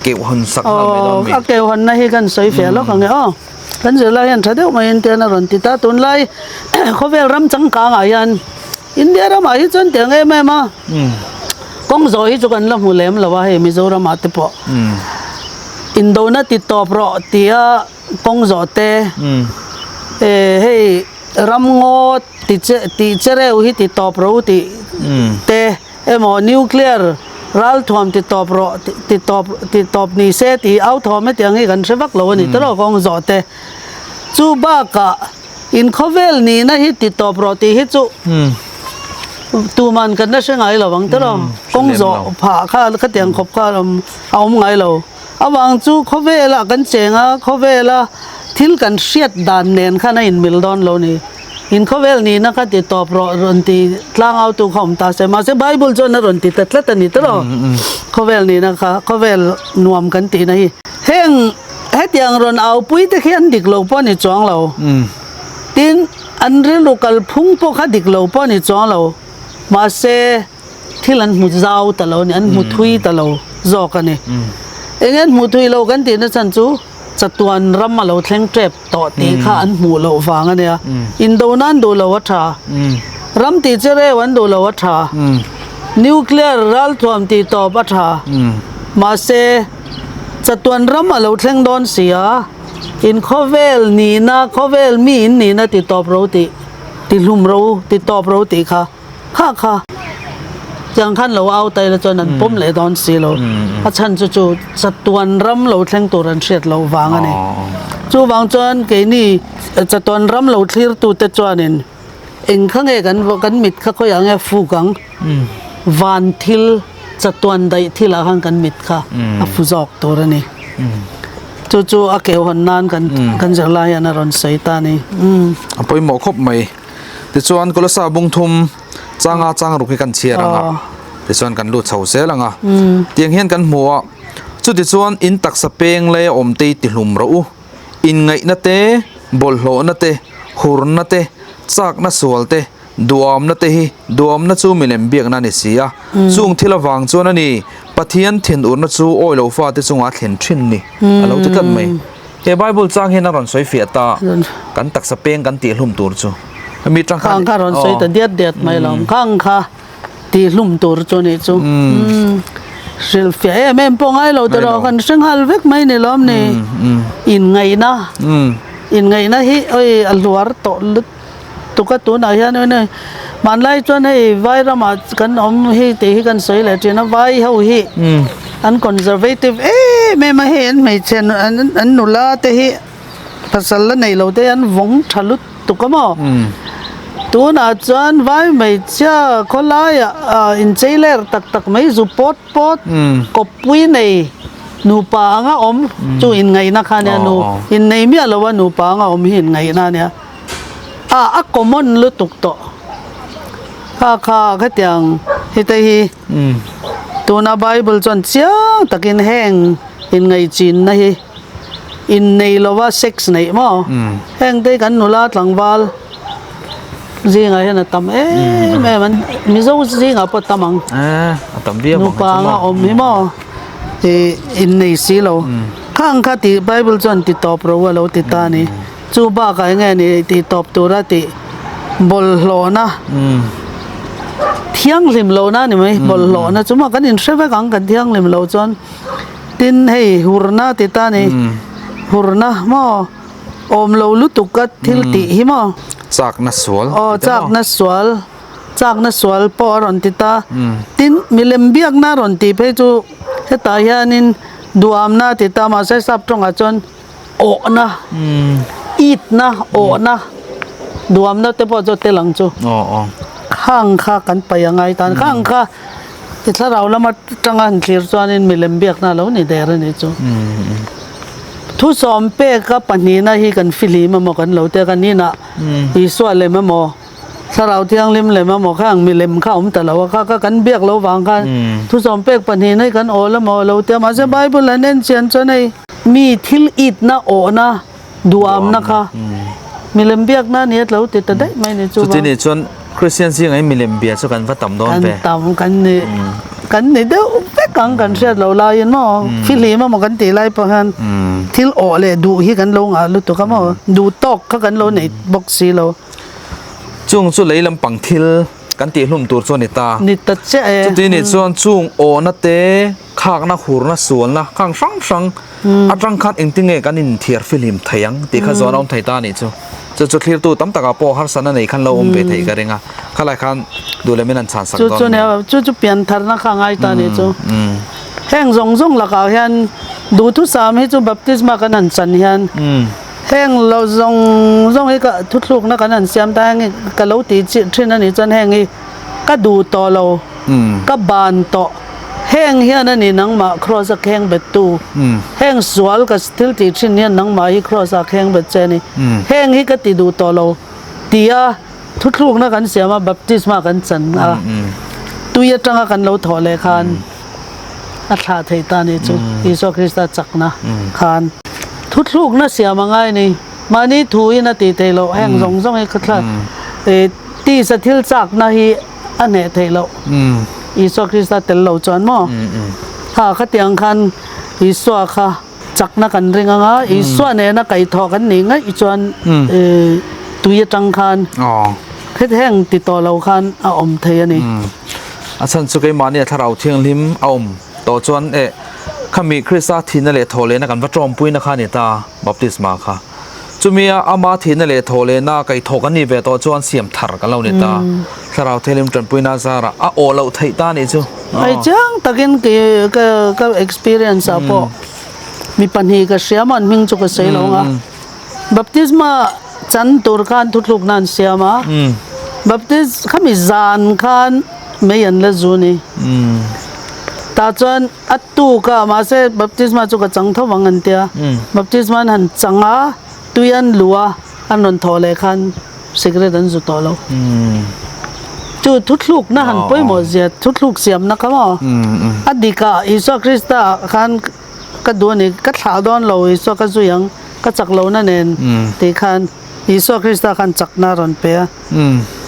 keuh hawn sak nghal mai dawn mi. A keuh hawnna hi kan sawi feh lawk ang e aw. Kan zirlai hian tha deuh maiin tian a rawn ti ta. Tunlai khawvel ram changkangah hian India ramah hi chuan tiang em em a. Kawng zawh hi chu kan la hmu lem lo a hei Mizoramah te pawh. Indona ti tawp rawh tia kawng zawh te hei ram ngaw ti che tih che reuh hi ti tawp ro tih te emaw nuclear ralthuam ti tawp rawh ti tawp ti tawp ni se tih au thawm hetiang hi kan hre vak lo a ni tawrh kawng zawh te chu bakah in khawvel nihna hi ti tawp rawh tih hi chu tuman kan la hre ngai lo ang tawrh kawng zawh phah kha khatiang khawp kha a awm ngai lo. Avang chu khawvelah kan cheng a, khawvela thil kan hriat dan nen khan a inmil dawn lo ni. In khawvel nihna kha ti tawp rawh rawn ti tlang autu kha awm ta se. Mahse Bible chuan a rawn ti ta tlat a ni tawrh aw. Khawvel nihna kha, khawvel nuam kan tihna hi. Heng hetiang rawn aupui te khi an dik lo pawh a ni chuang lo. Tin, an rilru kalphung pawh kha dik lo pawh a ni chuang lo. Mahse. Thil an hmu zau ta lo a ni, an hmu thui ta lo zawk a ni. Eng an hmu thui lo kan tihna chhan chu chatuan ram a lo thleng tep tawh tih kha an hmuh loh vang a nia. Indo nan duh lo a tha, ram tih che reu an duh lo a tha, nuclear ralthuam tih tawp a tha, mahse chatuan ram a lo thleng dawn si a, in khawvel nihna, khawvel mi in nihna ti tawp ro tih, ti hlum ro, ti tawp ro tih kha. Kha kha tiang khan lo au ta ila chuan an pawm leh dawn si lo. A chhan chu chu chatuan ram lo thleng tur an hriat loh vang a ni. Chuvang chuan keini chatuan ram lo thlir tu te chuanin eng kha nge kan kan mit kha khawiah nge fuk ang? Van thil chatuan daih thilah khan kan mit kha a fu zawk tur a ni. Chu chu a keu hawn nan kan kan zirlai hian a rawn sawi ta a ni. A pawimawh khawp mai. Tichuan Kolosa bung thum changa chang ruk hi kan chhiar ang a, tichuan kan lut chho zel ang a. Tiang hian kan hmu a, chutichuan in taksa peng leh awm te hi ti hlum rawh u. Inngaihna te, bawlhhlawhna te, hurna te, chakna sual te, duamna te hi duamna chu milem biakna a ni si a. Chung thil avang chuan a ni, Pathian thinurna chu awi lo fate chungah a thlen thin ni, a lo ti tlat mai. He Bible chang hian a rawn sawi fiah ta, kan taksa peng kan tihhlum tur chu. Hemi tang khan. Khang kha rawn sawi ta diat diat mai lo. Khang kha tihhlum tur chu nih chu. Hrilh fiah em em pawh ngai lo tawh kan hre nghal vek mai ni lawm ni. Inngaihna. Inngaihna hi oi a hluar tawh lut tuk a tunah hian hmanlai chuan hei vai ramah kan awm hi tih hi kan sawi leh thin a vai ho hi an conservative em em a hei an hmeichhe an nula te hi pasal la neih loh te hi an vawng tha lutuk a maw tunah chuan vai hmeichhia khawlaiah ah inchei ler tak tak mai zu pawt pawt kawppui nei nupa anga awm chu inngaihna kha ania nu innei miah lo a nupa anga awm hi inngaihna ania. A a common lutuk tawh kha kha khatiang hi te hi tuna bible chuan chiang takin heng inngaihchinna hi innei lova sex neih maw heng te hi kan nula tlangval zingah hian a tam em em an mizo zingah pawh a tam ang nupa anga awm hi maw ih innei si lo khang kha tih bible chuan ti tawp ro a lo ti ta a ni. Chu bakah eng nge ni tih tawp tura tih bawlhhlawhna thianghlim lohna a ni mai bawlhhlawhna chu maw kan inhre vek ang kan thianghlim loh chuan tin hei hurna ti ta ni hurna maw awm lo lutuk a thil tih hi maw Chakna sual aw chakna sual chakna sual pawh a rawn ti ta tin milem biakna a rawn tih phei chu hetah hianin duhamna a ti ta mahse sap tawngah chuan awhna, itna, awhna, duamna te pawh chu a tel ang chu. Khang kha kan paih a ngai tan. Khang kha. I thlarau lam atanga han thlir chuanin milem biakna a lo ni der a nih chu. Thusawm peka pahnihna hi kan fihlim emaw kan lo tia kan inah Isua lem emaw Thlarau Thianghlim lem emaw kha ang milem kha a awm ta lo a, kha kha kan biak lo vang khan thusawm pek pahnihna hi kan awl emaw a lo tia mahse Bible an en chian chuan hei mi thil itna awhna Duamna kha milem biakna a ni a tlo ti ta daih mai ni chu Chuti nih chuan Christian zingah hian milem bia chu kan va tam dawn ve. Kan tam kan ni kan ni deuh vek ang kan hriat loh laiin maw fihlim emaw kan tih lai pawh hian thil awh leh duh hi kan lo ngah lutuk a maw duh tawk kha kan lo nei bawk si lo. Chung chu lei lampang thil kan tihhlum tur chu a ni ta. Ni ta chiah e. Chuti nih chuan chung awhna te Khakna, hurna, sualna khang hrang hrang atang khan engtin nge kan inthiar fihlim thei ang tih kha zawn a awm thei ta a nih chu. Chu chu thlirtu tam takah pawh harsatna nei khan lo awm ve theih ka ring a, khalai khan duh leh min an chhan sak dawn a ni. Chu chu piantharna kha a ngai ta a nih chu. Heng zawng zawng lakah hian duhthusam hi chu baptisma kan han chan hian heng lo zawng zawng hi ka thuthlukna kan han siam ta heng hi ka lo tih thin a nih chuan heng hi ka duh tawh lo, ka ban tawh. Heng hian a ni nangmah kraws a kheng bettu. Heng sual ka thil tih thin hian nangmah hi kraws ah kheng bet che a ni. Heng hi ka ti duh tawh lo tia thuthlukna kan siam a, baptisma kan chan a, tui atanga kan lo thawh leh khan a thlah thei ta a ni chu Isua Krista chakna khan. Thuthlukna siam a ngai a ni. Mahni thuin a tih theih loh heng zawng zawng hi khawthla tisa thil chakna hi a hneh theih loh Isua Krista tel lo chuan maw kha khatiang khan Isua kha chakna kan ring anga Isua nena kaihthawh kan nih ngaih chuan tui atang khan heng ti tawh lo khan a awm thei a ni. A chhan chu keimahni a thlarau thianghlim a awm tawh chuan eh khami Krista thihna leh thawhlehna kan va tawmpuina kha a ni ta. Baptisma kha. Chumia ama thihna leh thawh lehna kaihthawh kan nih ve tawh chuan siam thar kan lo ni ta. Thlarau Thianghlim tanpuina zarah a awh loh theih ta nih chu. Hei chiang takin kei ka ka experience ah pawh mi pahnih ka hria maw an hming chu ka sawi lo ang a. Baptisma chan tur khan thuthlukna an siam a. Baptis khami zan khan mei an la zu ni. Tah chuan A tuk a, mahse baptisma chu ka chang tho vang an tia. Baptisma an han chang a, tui an luh a, an rawn thawh leh khan cigarette an zu tawh lo. Chu thuthlukna han pawimawh zia, thuthluk siamna kha maw? A dik a, Isua Krista ah khan ka duh a ni, ka thlah dawn lo, Isua ka zui ang, ka chak lohna nen tih khan Isua Krista khan chakna a rawn pe a.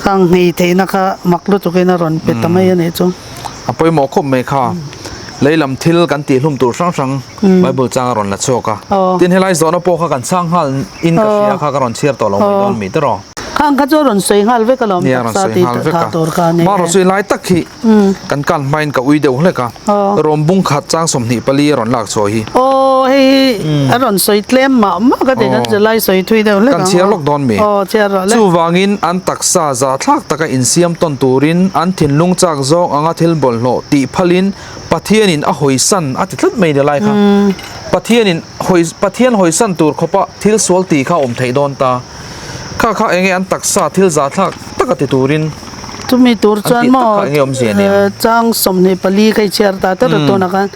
Khang nghei theihna kha mak lutukin a rawn pe ta mai a nih chu. A pawimawh khawp mai kha. Lei lam thil kan tih hlum tur hrang hrang Bible chang a rawn la chhuak a. Tin helai zawhna pawh kha kan chhang nghal in ka hria kha ka rawn chhiar tawh lo mai dawn mi tiraw. Khang kha chu a rawn sawi nghal vek alawm taksa tih tha tur kha a ni. Mahrawh chu helai tak hi Kan kan hmain ka ui deuh hlek a, rawm bung khat chang 24 a rawn lak chhuah hi. Aw hei hi a rawn sawi tlem mah mah ka ti kan zirlai sawi thui deuh hlek ang. Kan chhiar lawk dawn mi? Aw chhiar rawh le. Chuvangin an taksa zathlak taka insiam tawn turin an thinlung chak zawng anga thil bawlhhlawh tih phalin Pathianin a hawisan a ti tlat mai ni lai kha. Pathianin hawi Pathian hawisan tur khawpa thil sual tih kha a awm theih dawn ta. Kha kha enge an taksa thil zathlak taka ti turin. Chumi tur chuan maw chang 24 kha i chhiar ta tawrh a tunah khan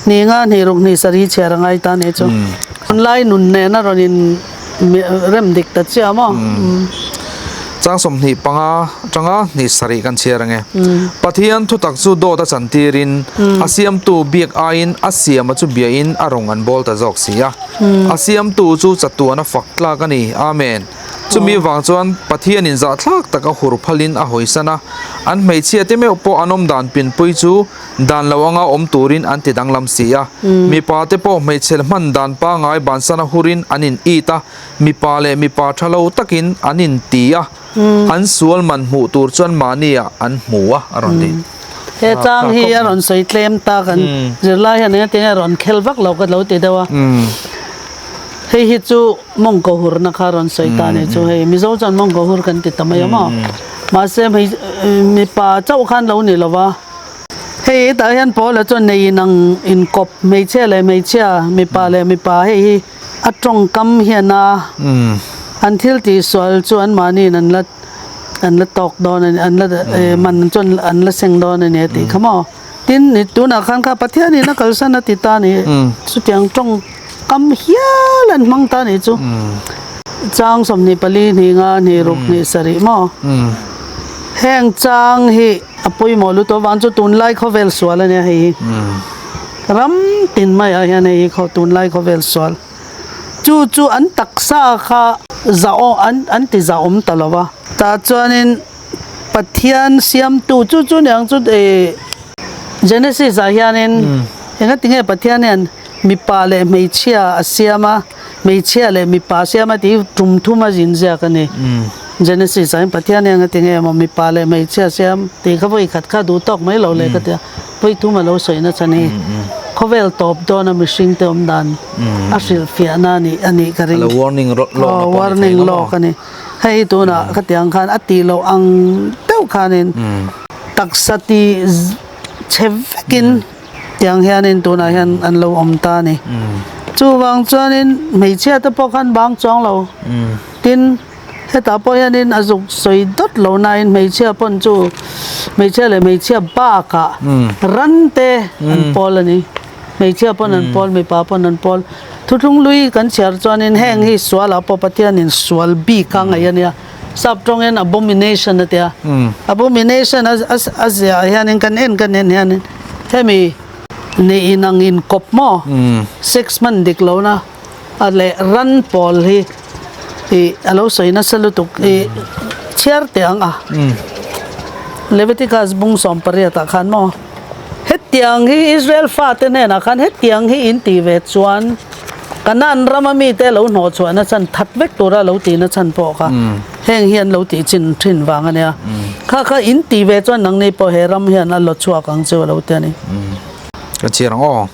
hnih nga hnih ruk hnih sarih chhiar a ngai ta nih chu. Tunlai nun nen a rawn in rem dik ta chiah maw. Chang 25 atanga hnih sarih kan chhiar ange. Pathian thutak chu dawt a chantirin a siamtu biak aiin a siama chu biain a rawng an bawl ta zawk si a. A siamtu chu chatuan a fak tlak a ni. Amen. Chumi vang chuan Pathianin zahthlak taka hur phalin a hawisan a, an hmeichhia te meuh pawh an awm dan pinpui chu dan lo anga awm turin an ti danglam si a. Mipa te pawh hmeichhe hman dan pangai bansana hurin an in it a, mipa leh mipa tha lo takin an in ti a, an sual man hmuh tur chuan mahniah an hmu a, a rawn ti. He chang hi a rawn sawi tlem tak an zirlai hian engtin a rawn khel vak lo ka lo ti deuh a. Hei hi chu mawngkaw hurna kha rawn sawi ta nih chu hei Mizo chuan mawngkaw hur kan ti ta mai a maw mahse hmei mipa chauh khan lo ni lova hei hetah hian Paula chuan nei inang inkawp hmeichhia leh hmeichhia mipa leh mipa hei hi a tawngkam hian a an thil tihsual chu anmahniin an la an la tawk dawn a ni an la man chuan an la seng dawn a ni a tih kha maw. Tin, tunah khan kha Pathianin a kalsan a ti ta a ni. Chutiang tawngkam hial an hmang ta a nih chu. Chang 24, hnih nga, hnih ruk, hnih sarih maw? Heng chang hi a pawimawh lutuk avang chu tunlai khawvel sual a nia hei hi. Ram tin maiah hian hei hi khaw tunlai khawvel sual. Chu chu an taksa kha zah an an ti zahawm ta lo va. Tah chuanin Pathian siamtu chu chu niang chu ih Genesis ah hianin enga tinge Pathian hian mipa leh hmeichhia a siam a, hmeichhia leh mipa a siam a tih hi tum thum a zin ziak a ni. Genesis ah hian Pathian hian enga tinge maw mipa leh hmeichhia a siam tih kha vawi khat kha duh tawk mai lo leh ka ti a, vawi thum a lo sawi na chhan hi khawvel tawp dawn a mihring te awm dan a hrilhfiahna a nih a nih ka ring. Warning lawk a ni. Hei tunah khatiang khan a tih loh ang deuh khanin taksa ti chhe vekin tiang hianin tunah hian an lo awm ta a ni. Chuvang chuanin hmeichhia te pawh khan bang chuang lo. Tin, hetah pawh hianin a zuk sawi dawt lo nain hmeichhia pawn chu hmeichhia leh hmeichhia bakah ran te an pawl a ni. Hmeichhia pawn an pawl, mipa pawn an pawl. Thuthlung lui kan chhiar chuanin heng hi sualah pawh Pathianin sual bik a ngaih a nia. Sap tawngin abomination a tia. Abomination a a ziah hianin kan en kan en hianin hemi neih inang inkawp maw sex hman dik lohna a leh ran pawl hi ih a lo sawi nasa lutuk ih chhiar teh ang a. Leviticus bung 18 ah khan maw. Hetiang hi Israel fate hnenah khan hetiang hi in tih ve chuan Kanaan rama mite lo hnawh chhuahna chhan that vek tura lo tihna chhan pawh kha heng hi an lo tih chin thin vang a nia. Kha kha in tih ve chuan nangni pawh he ram hian a law chhuak ang chu a lo ti a ni. Ka chhiar ang aw.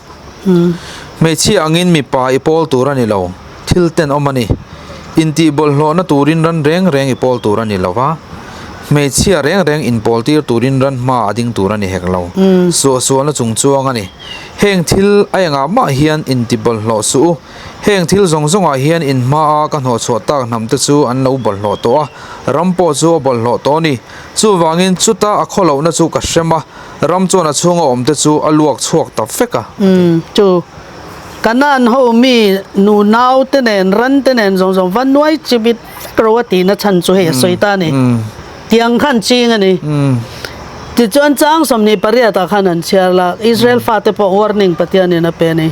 Hmeichhia angin mipa i pawl tur a ni lo, thil tenawm a ni. Intih bawlhhlawhna turin ran reng reng i pawl tur a ni lo va, hmeichhia reng reng inpawl tir turin ran hma a ding tur a ni hek lo. Suahsualna chung chuang a ni. Heng thil a engah mah hian inti bawlhhlawh suh u. Heng thil zawng zawngah hian in hmaa ka hnawhchhuah tak hnamte chu an lo bawlhhlawh tawh a, ram pawh chu a bawlhhlawh tawh a ni. Chuvangin chuta a khawlohna chu ka hrem a, ram chuan a chhunga awmte chu a luak chhuak ta vek a, a ti. Chu Kanaan ho mi nu nau te nen ran te nen zawng zawng va nuai chi bit vek ro a tihna chhan chu hei a sawi ta a ni. Tiang khan ching a ni. Tichuan chang 28 ah khan an chhiar la, Israel fate pawh warning Pathianin a pe a ni.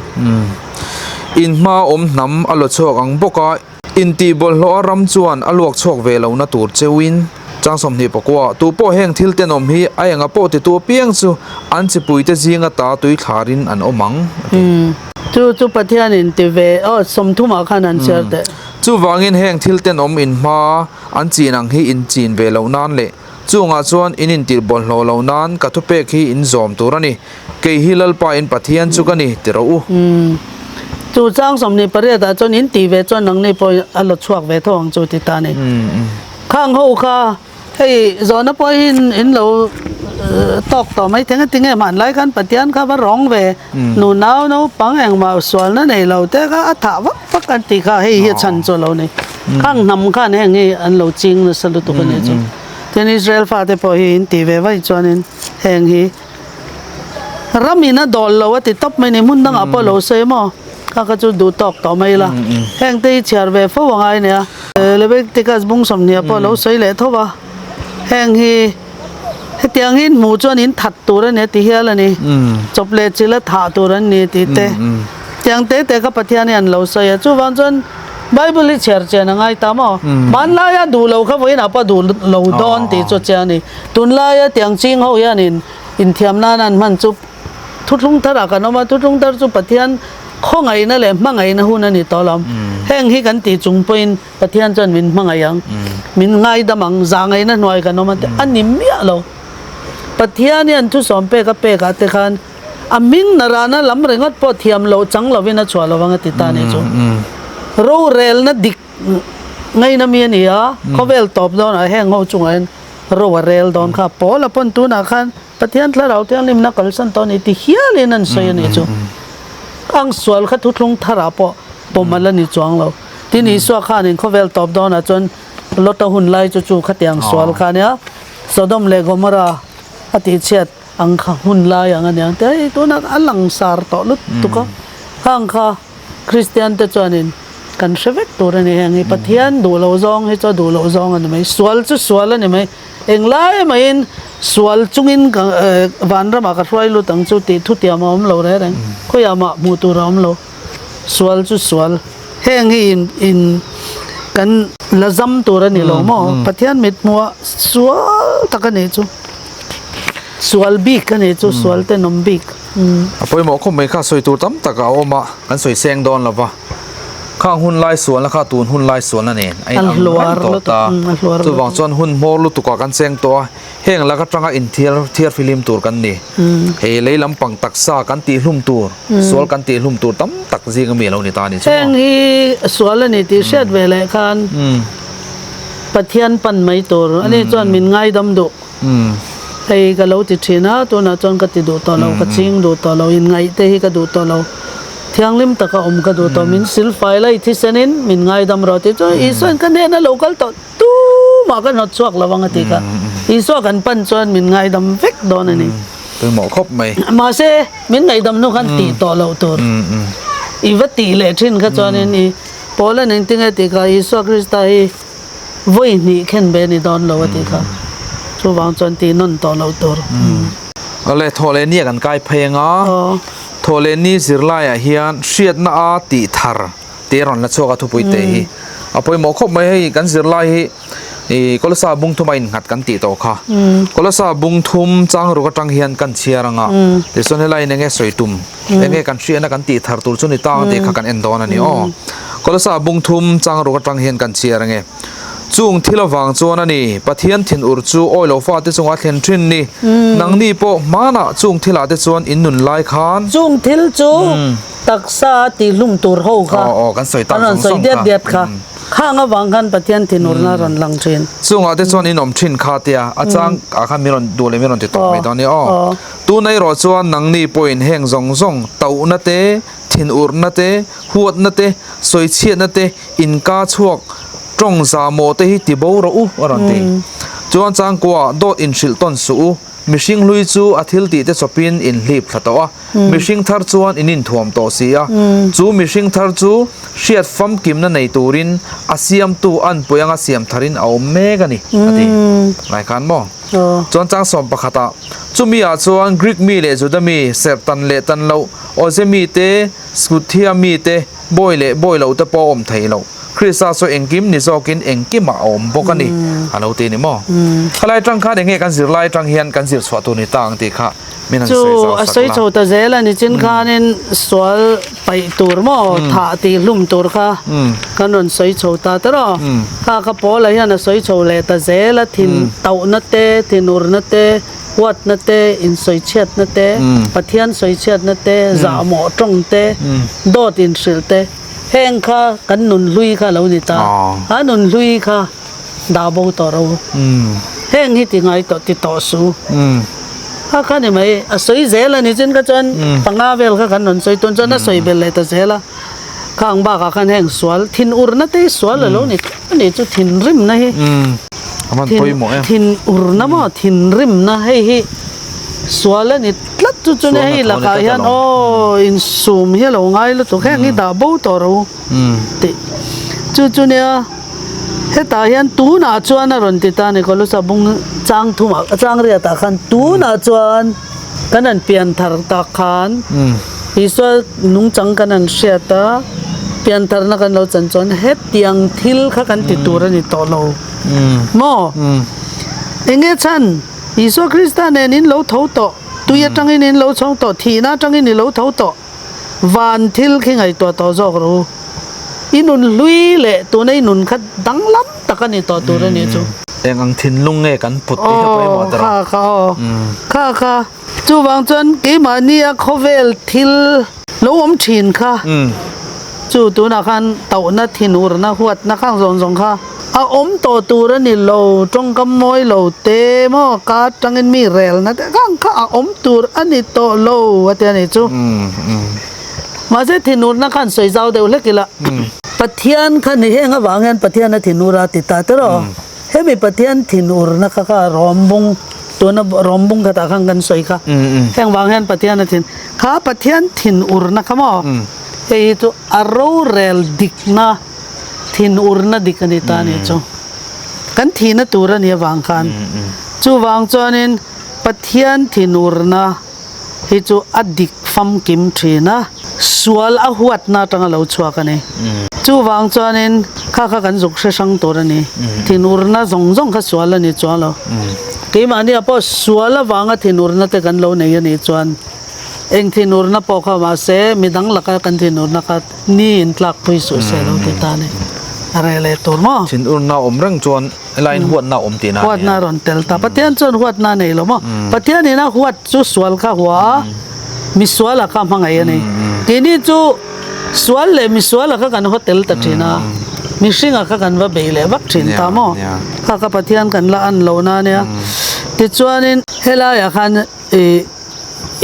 In hma awm hnam a law chhuak ang bawk a. Intih bawlhhlawh a ram chuan a luak chhuak ve lohna tur cheuin chang 29 tupawh heng thil tenawm hi a enga pawh titu apiang chu an chipuite zinga ta tui thlarin an awm ang, a ti. Chu chu Pathianin ti ve aw 30 ah khan an chhiar teh. Chuvangin heng thil tenawm in hma an chin ang hi in chin ve loh nan leh chungah chuan in intih bawlhhlawh loh nan ka thupek hi in zawm tur a ni. Kei hi Lalpa in Pathian chu ka ni, ti rawh u. Chu chang 28 ah chuan in tih ve chuan nangni pawh a la chhuak ve tho ang chu ti ta a ni. Khang ho kha hei zawhna pawh hi in lo tawk tawh mai thei engati nge hmanlai khan Pathian kha va rawng ve nu nau naupang engmah sualna nei lo te kha a thah vak vak an tih kha hei hi a chhan chu a lo ni. Khang hnam khan heng hi an lo ching nasa lutuk a nih chu. Tin Israel fate pawh hi in tih ve vaih chuanin heng hi Ram in a dawl lo a ti tawp mai ni, hmun dangah pawh lo sawi maw? Kha kha chu duh tawk tawh mai ila. Heng te hi chhiar ve fo a ngai nia. Leviticus bung 20 pawh lo sawi leh tho va. Heng hi hetiang hi hmuh chuan in that tur a ni a ti hial a ni. Chawp leh chil a thah tur an ni tih te. Tiang te te kha Pathian hi an lo sawi a. Chuvang chuan Bible hi chhiar chian a ngai ta maw? Hmanlaia duh lo kha vawiinah pawh duh lo dawn tih chu a chiang a ni. Tunlaia tiang ching ho hianin inthiam nan an hman chu thuthlung tharah kan awm a, thuthlung thar chu Pathian khawngaihna leh hmangaihna hun a ni tawh lo. Heng hi kan tih chung pawhin Pathian chuan min hmangaih ang, min ngaidam ang, zahngaihna hnuai kan awm a ti a ni miah lo. Pathian hian thusawm pek a pekah te khan a hming narana lam ringawt pawh thiam loh chang lovin a chhuah lovang a ti ta a nih chu. Rorelna dik Ngaina mi a ni a, khawvel tawp dawnah heng ho chungah hian ro a rel dawn kha. Paula pawn tunah khan Pathian Thlarau Thianghlimna kalsan tawh a ni ti hialin an sawi a nih chu. Ang sual kha thuthlung tharah pawh pawm a la ni chuang lo. Tin Isua khanin khawvel tawp dawnah chuan Lota hun lai chu chu khatiang sual kha a nia, Sodom leh Gomorrah a tihchhiat. Ang kha hun lai ang a niang te hei tunah a langsar tawh lutuk a, khang kha Kristian te chuanin kan hre vek tur a ni heng hi Pathian duh loh zawng hi chu a duh loh zawng a ni mai, sual chu sual a ni mai, englai maiin sual chungin ka vanramah ka hruai lut ang chu tih thutiam a awm lo reng reng, khawiah mah hmuh tur a awm lo. Sual chu sual. Heng hi in in kan la zam tur a ni lo maw? Pathian mit hmuh a sual tak a nih chu. Sual bik a nih chu, sual tenawm bik. A pawimawh khawp mai kha sawi tur tam tak a awm a, kan sawi seng dawn lo va. Khang hun lai sualna kha tun hun lai sualna nen a inang reng tawh ta. Chuvang chuan hun hmawr lutukah kan cheng tawh a. Heng lak atanga inthiar thiar fihlim tur kan ni. Hei lei lampang taksa kan tihhlum tur, sual kan tihhlum tur tam tak zing ami a lo ni ta a ni chu maw? Heng hi sual a ni tih hriat ve leh khan Pathian pan mai tur a ni chuan min ngaidam duh. Hei ka lo ti thin a, tunah chuan ka ti duh tawh lo, ka ching duh tawh lo, inngaih te hi ka duh tawh lo, thianghlim taka awm ka duh tawh, min silfai lai thisenin min ngaidam rawh tih chuan Isuain ka hnenah lo kal tawh. Tumah ka hnawt chhuak lo ang a ti kha. Isua kan pan chuan min ngaidam vek dawn a ni. Pawimawh khawp mai. Mahse, min ngaihdam hnu khan tih tawh loh tur. I va tih leh thin kha chuanin i Paula nen tinge tih kha Isua Krista hi vawi hnih khen ve a ni dawn lo a ti kha. Chuvang chuan tih nawn tawh loh tur. Awle, thawhleh ni a kan kai phei anga. Thawhleh ni zirlaiah hian hriatna a tih thar. Te rawn la chhuak a thupui te hi a pawimawh khawp mai hei kan zirlai hi ih Kolosa bung thum a innghat kan tih tawh kha Kolosa bung thum chang ruk atang hian kan chhiar anga tichuan helai in enge sawi tum enge kan hriatna kan tih thar tur chu ni tang tih kha kan en dawn a ni aw Kolosa bung thum chang ruk atang hian kan chhiar ange chung thil avang chuan a ni Pathian thinur chu awi lo fate chungah thlen thin ni nangni pawh hmanah chung thilah te chuan in nun lai khan chung thil chu Taksa a tihhlum tur ho kha kan sawi tak an rawn zawng sawi zawng diat kha. diat kha. Khang avang khan Pathian thinurna a rawn lang thin. Chungah te chuan in awm thin kha tia a chang ah khan min rawn duh leh min rawn ti tawp mai dawn nia aw. Tuna erawh chuan nangni pawhin heng zawng zawng tauhna te, thinurna te, huatna te, sawichhiatna te, inka chhuak tawng zahmawh te hi ti bo rawh u a rawn ti. Chuan changkua dawt inhrilh tawn suh u. Mihring hlui chu a thil tih te chawpin in hlip thla tawh a. Mihring thar chuan in inthuam tawh si a, chu mihring thar chu hriat famkimna nei turin a siamtu anpui anga siam tharin a awm mek a ni, a ti. Ngai khan maw? Chuan chang sawm pakhatah, Chumi ah chuan Greek mi leh Juda mi, serh tan leh tan loh, Awze mi te, Scuthia mi te, bawi leh bawi lo te pawh a awm thei lo. Krista chu engkim ni zawkin engkimah a awm bawk a ni, a lo ti a ni maw? Khalai atang khan enge kan zirlai atang hian kan zir chhuah tur ni ta ang tih kha min han Chu sawi zau a sak sawi la. chho ta zel a ni chin khanin sual paih tur maw thah tih hlum tur kha kan rawn sawi chho ta ta rawh. Kha kha Paula hian a sawi chho leh ta zel a thin tauhna te, thinurna te, huatna te, insawichhiatna te, Pathian sawichhiatna te, zahmawh tawng te, dawt inhrilh te heng kha kan nun hlui kha a lo ni ta. A nun hlui kha dah bo tawh ro. Heng hi ti ngai tawh ti tawh su. Kha kha ni mai a sawi zel a ni chin kha chuan panga vel kha kan rawn sawi tun chuan a sawi belh leh ta zel a. Khang bakah khan heng sual thin urna te hi sual a lo ni a ni chu thinrimna hi thin urna maw thinrimna hei hi sual a ni tlat chu chu hei lakah hian aw insum hi a lo ngai lutuk heng hi dah bo tawh ro tih chu chu nia. Hetah hian tunah chuan a rawn ti ta a ni Kolosa bung chang thumah chang riatah khan tunah chuan kan han pian thar tak khan Isua nungchang kan han hriat a pian tharna kan lo chan chuan hetiang thil kha kan ti tur a ni tawh lo maw? Enge chhan Isua Krista nen in lo tho tawh tui atangin in lo chhawng tawh thihna atangin i lo tho tawh. Van thil khi ngaihtuah tawh zawk rawh u. I nun hlui leh tuna i nun kha danglam tak a ni tawh tur a nih chu. Eng ang thinlung nge kan put tih kha pawimawh ta rawh. Aw kha kha aw. Kha kha. Chuvang chuan keimahnia khawvel thil lo awm thin kha chu tunah khan tauhna, thinurna, huatna khang zawng zawng kha a awm tawh tur a ni lo. Tawngkam mawi lo te maw ka atangin mi relna te khang kha a awm tur a ni tawh lo a ti a nih chu. Mahse thinurna khan sawi zau deuh hlek ila Pathian kha ni heng avang hian Pathian a thinur a ti ta tiraw? Hemi Pathian thinurna kha kha rawm bung. Tuna rawm bung khatah khan kan sawi kha. Heng vang hian Pathian a thin. Kha Pathian thin urna kha maw? Hei hi chu a rorel dikna thin urna dik a ni ta a nih chu. Kan thihna tur a nih avang khan. Chuvang chuanin Pathian thin urna hi chu a dik famkim thin a, sual a huatna atanga lo chhuak a ni. Chuvang chuanin kha kha kan zuk hre hrang tur a ni. Thinurna zawng zawng kha sual a ni chuang lo. Keimahnia pawh sual avanga thinurna te kan lo nei a nih chuan eng thinurna pawh kha mahse midang laka kan thinurna kha ni in tlak pui suh se lo ti ta a ni. A reh leh tur maw? Thinurna awm reng chuan Helai in huatna awm tihna a ni a. Huatna a rawn tel ta. Pathian chuan huatna a nei lo maw? Pathian in a huat chu sual kha hua a, misual a kha hmangaih a ni. Keini chu sual leh misual a kha kan haw tel ta thin a, mihring a kha kan va bei leh vak thin ta maw? Kha kha Pathian kan la an lo na a nia. Tichuanin helaiah khan ih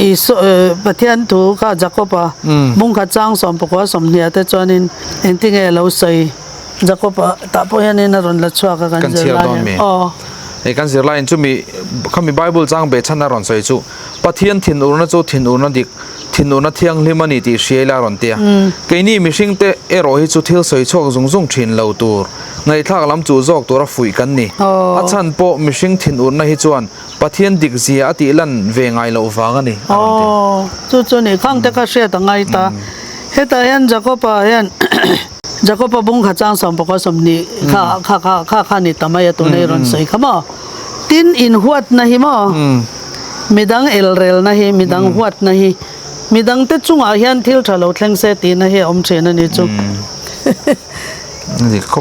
Isua Pathian thu kha Jakob-a bungkhat chang sawmpakua sawmhniah te chuanin engtinge a lo sawi? Jakob-a tah pawh hianin a rawn la chhuak a kan zir lai hian. Aw. Hei kan zir laiin chumi khami Bible chang beh chhan a rawn sawi chu Pathian thinurna chu thinurna dik, thinurna thianghlim a ni tih hria ila a rawn ti a. Keini mihringte erawh hi chu thil sawi chhuak zung zung thin lo tur, ngaihthlak lam chu zawk tura fuih kan ni. A chhan pawh mihring thinurna hi chuan Pathian dik zia a tih lan ve ngai loh vang a ni a rawn ti. Aw, chu chu ni khang te kha hriat a ngai ta. Hetah hian Jakob-a hian Jakob-a bung kha chang 11 20 kha kha kha kha kha ni ta mai a tuna i rawn sawi kha maw. Tin inhuatna hi maw, midang elrelna hi, midang huatna hi, midangte chungah hian thil tha lo thleng se tihna hi a awm thin a ni chu.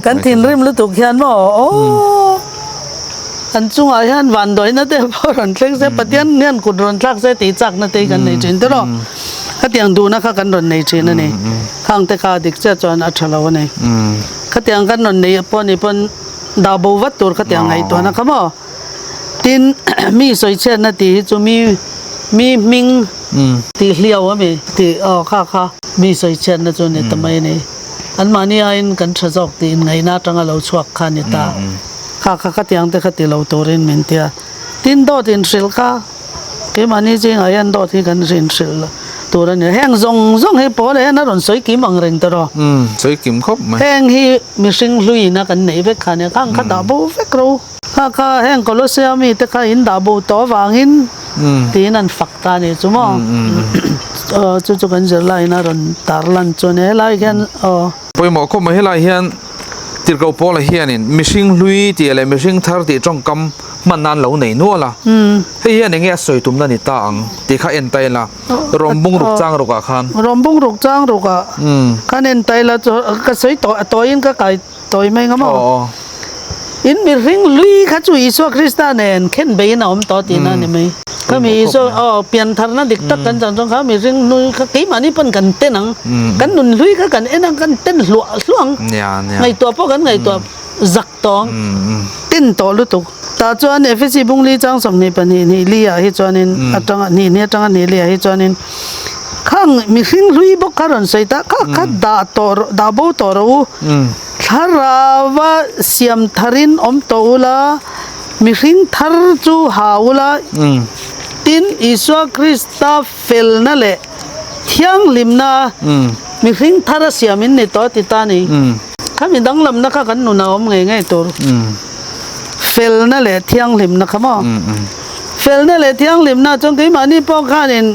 Kan thinrim lutuk hian maw aw an chungah hian vanduaina te pawh rawn thleng se Pathian hian kut rawn thlak se tih chakna te hi kan nei thin tiraw khatiang duhna kha kan rawn nei thin a ni khang te kha dik chiah chuan a tha lo a ni khatiang kan rawn nei pawh ni pawn dah bo vat tur khatiang ngaihtuahna kha maw tin mi sawichhiatna tih hi chu mi mi hming tih hliau a mi tih aw kha kha mi sawichhiatna chu ni ta mai a ni. Anmahni aiin kan tha zawk tih inngaihna atanga lo chhuak kha a ni ta. Kha kha khatiang te kha ti lo turin min ti a. Tin dawt inhrilh kha keimahni zingah hian dawt hi kan inhrilh tur a ni. Heng zawng zawng hi pawl hian a rawn sawi kim ang reng ta rawh. Sawi kim khawp mai. Heng hi mihring hluiin a kan neih vek kha a nia. Khang kha dah bo vek ro. Kha kha heng Colossia mite kha in dah bo tawh avangin tiin an fak ta a nih chu maw? Aw chu chu kan zirlaiin a rawn tar lan chu a ni. Helai hian aw. Pawimawh khawp mai helai hian Tirhkoh Paula hianin mihring hlui tih leh mihring thar tih tawngkam hman nan lo nei nual a. Hei hian enge a sawi tumna ni ta ang tih kha en ta ila Rawm bung ruk chang rukah khan. Rawm bung ruk chang rukah khan en ta ila chu ka sawi tawh a tawiin ka kai Tawi mai ngam aw. In mihring hlui kha chu Isua Krista nen khen beiin a awm tawh tihna a ni mai. Kha mi Isua aw piantharna dik tak kan chan chuan kha mihring hlui kha keimahni pawn kan ten ang. Kan nun hlui kha kan en ang kan ten hluah hluah ang. Ngaihtuah pawh kan ngaihtuah zak tawh ang. Ten tawh lutuk. Tah chuan Efesi bungli chang 22 hnih li ah hi chuanin atanga hnih hnih atanga hnih li ah hi chuanin Khang mihring hlui bawk kha rawn sawi ta, kha kha dah tawh rawh, dah bo tawh rawh u. Thlarauva siam tharin awm tawh ula, mihring thar chu ha ula, tin Isua Krista felna leh thianghlimna mihring thara siam in ni tawh a ti ta a ni. Khami danglamna kha kan nunah awm ngei ngei tur. Felna leh thianghlimna kha maw? Felna leh thianghlimna chuan keimahni pawh khanin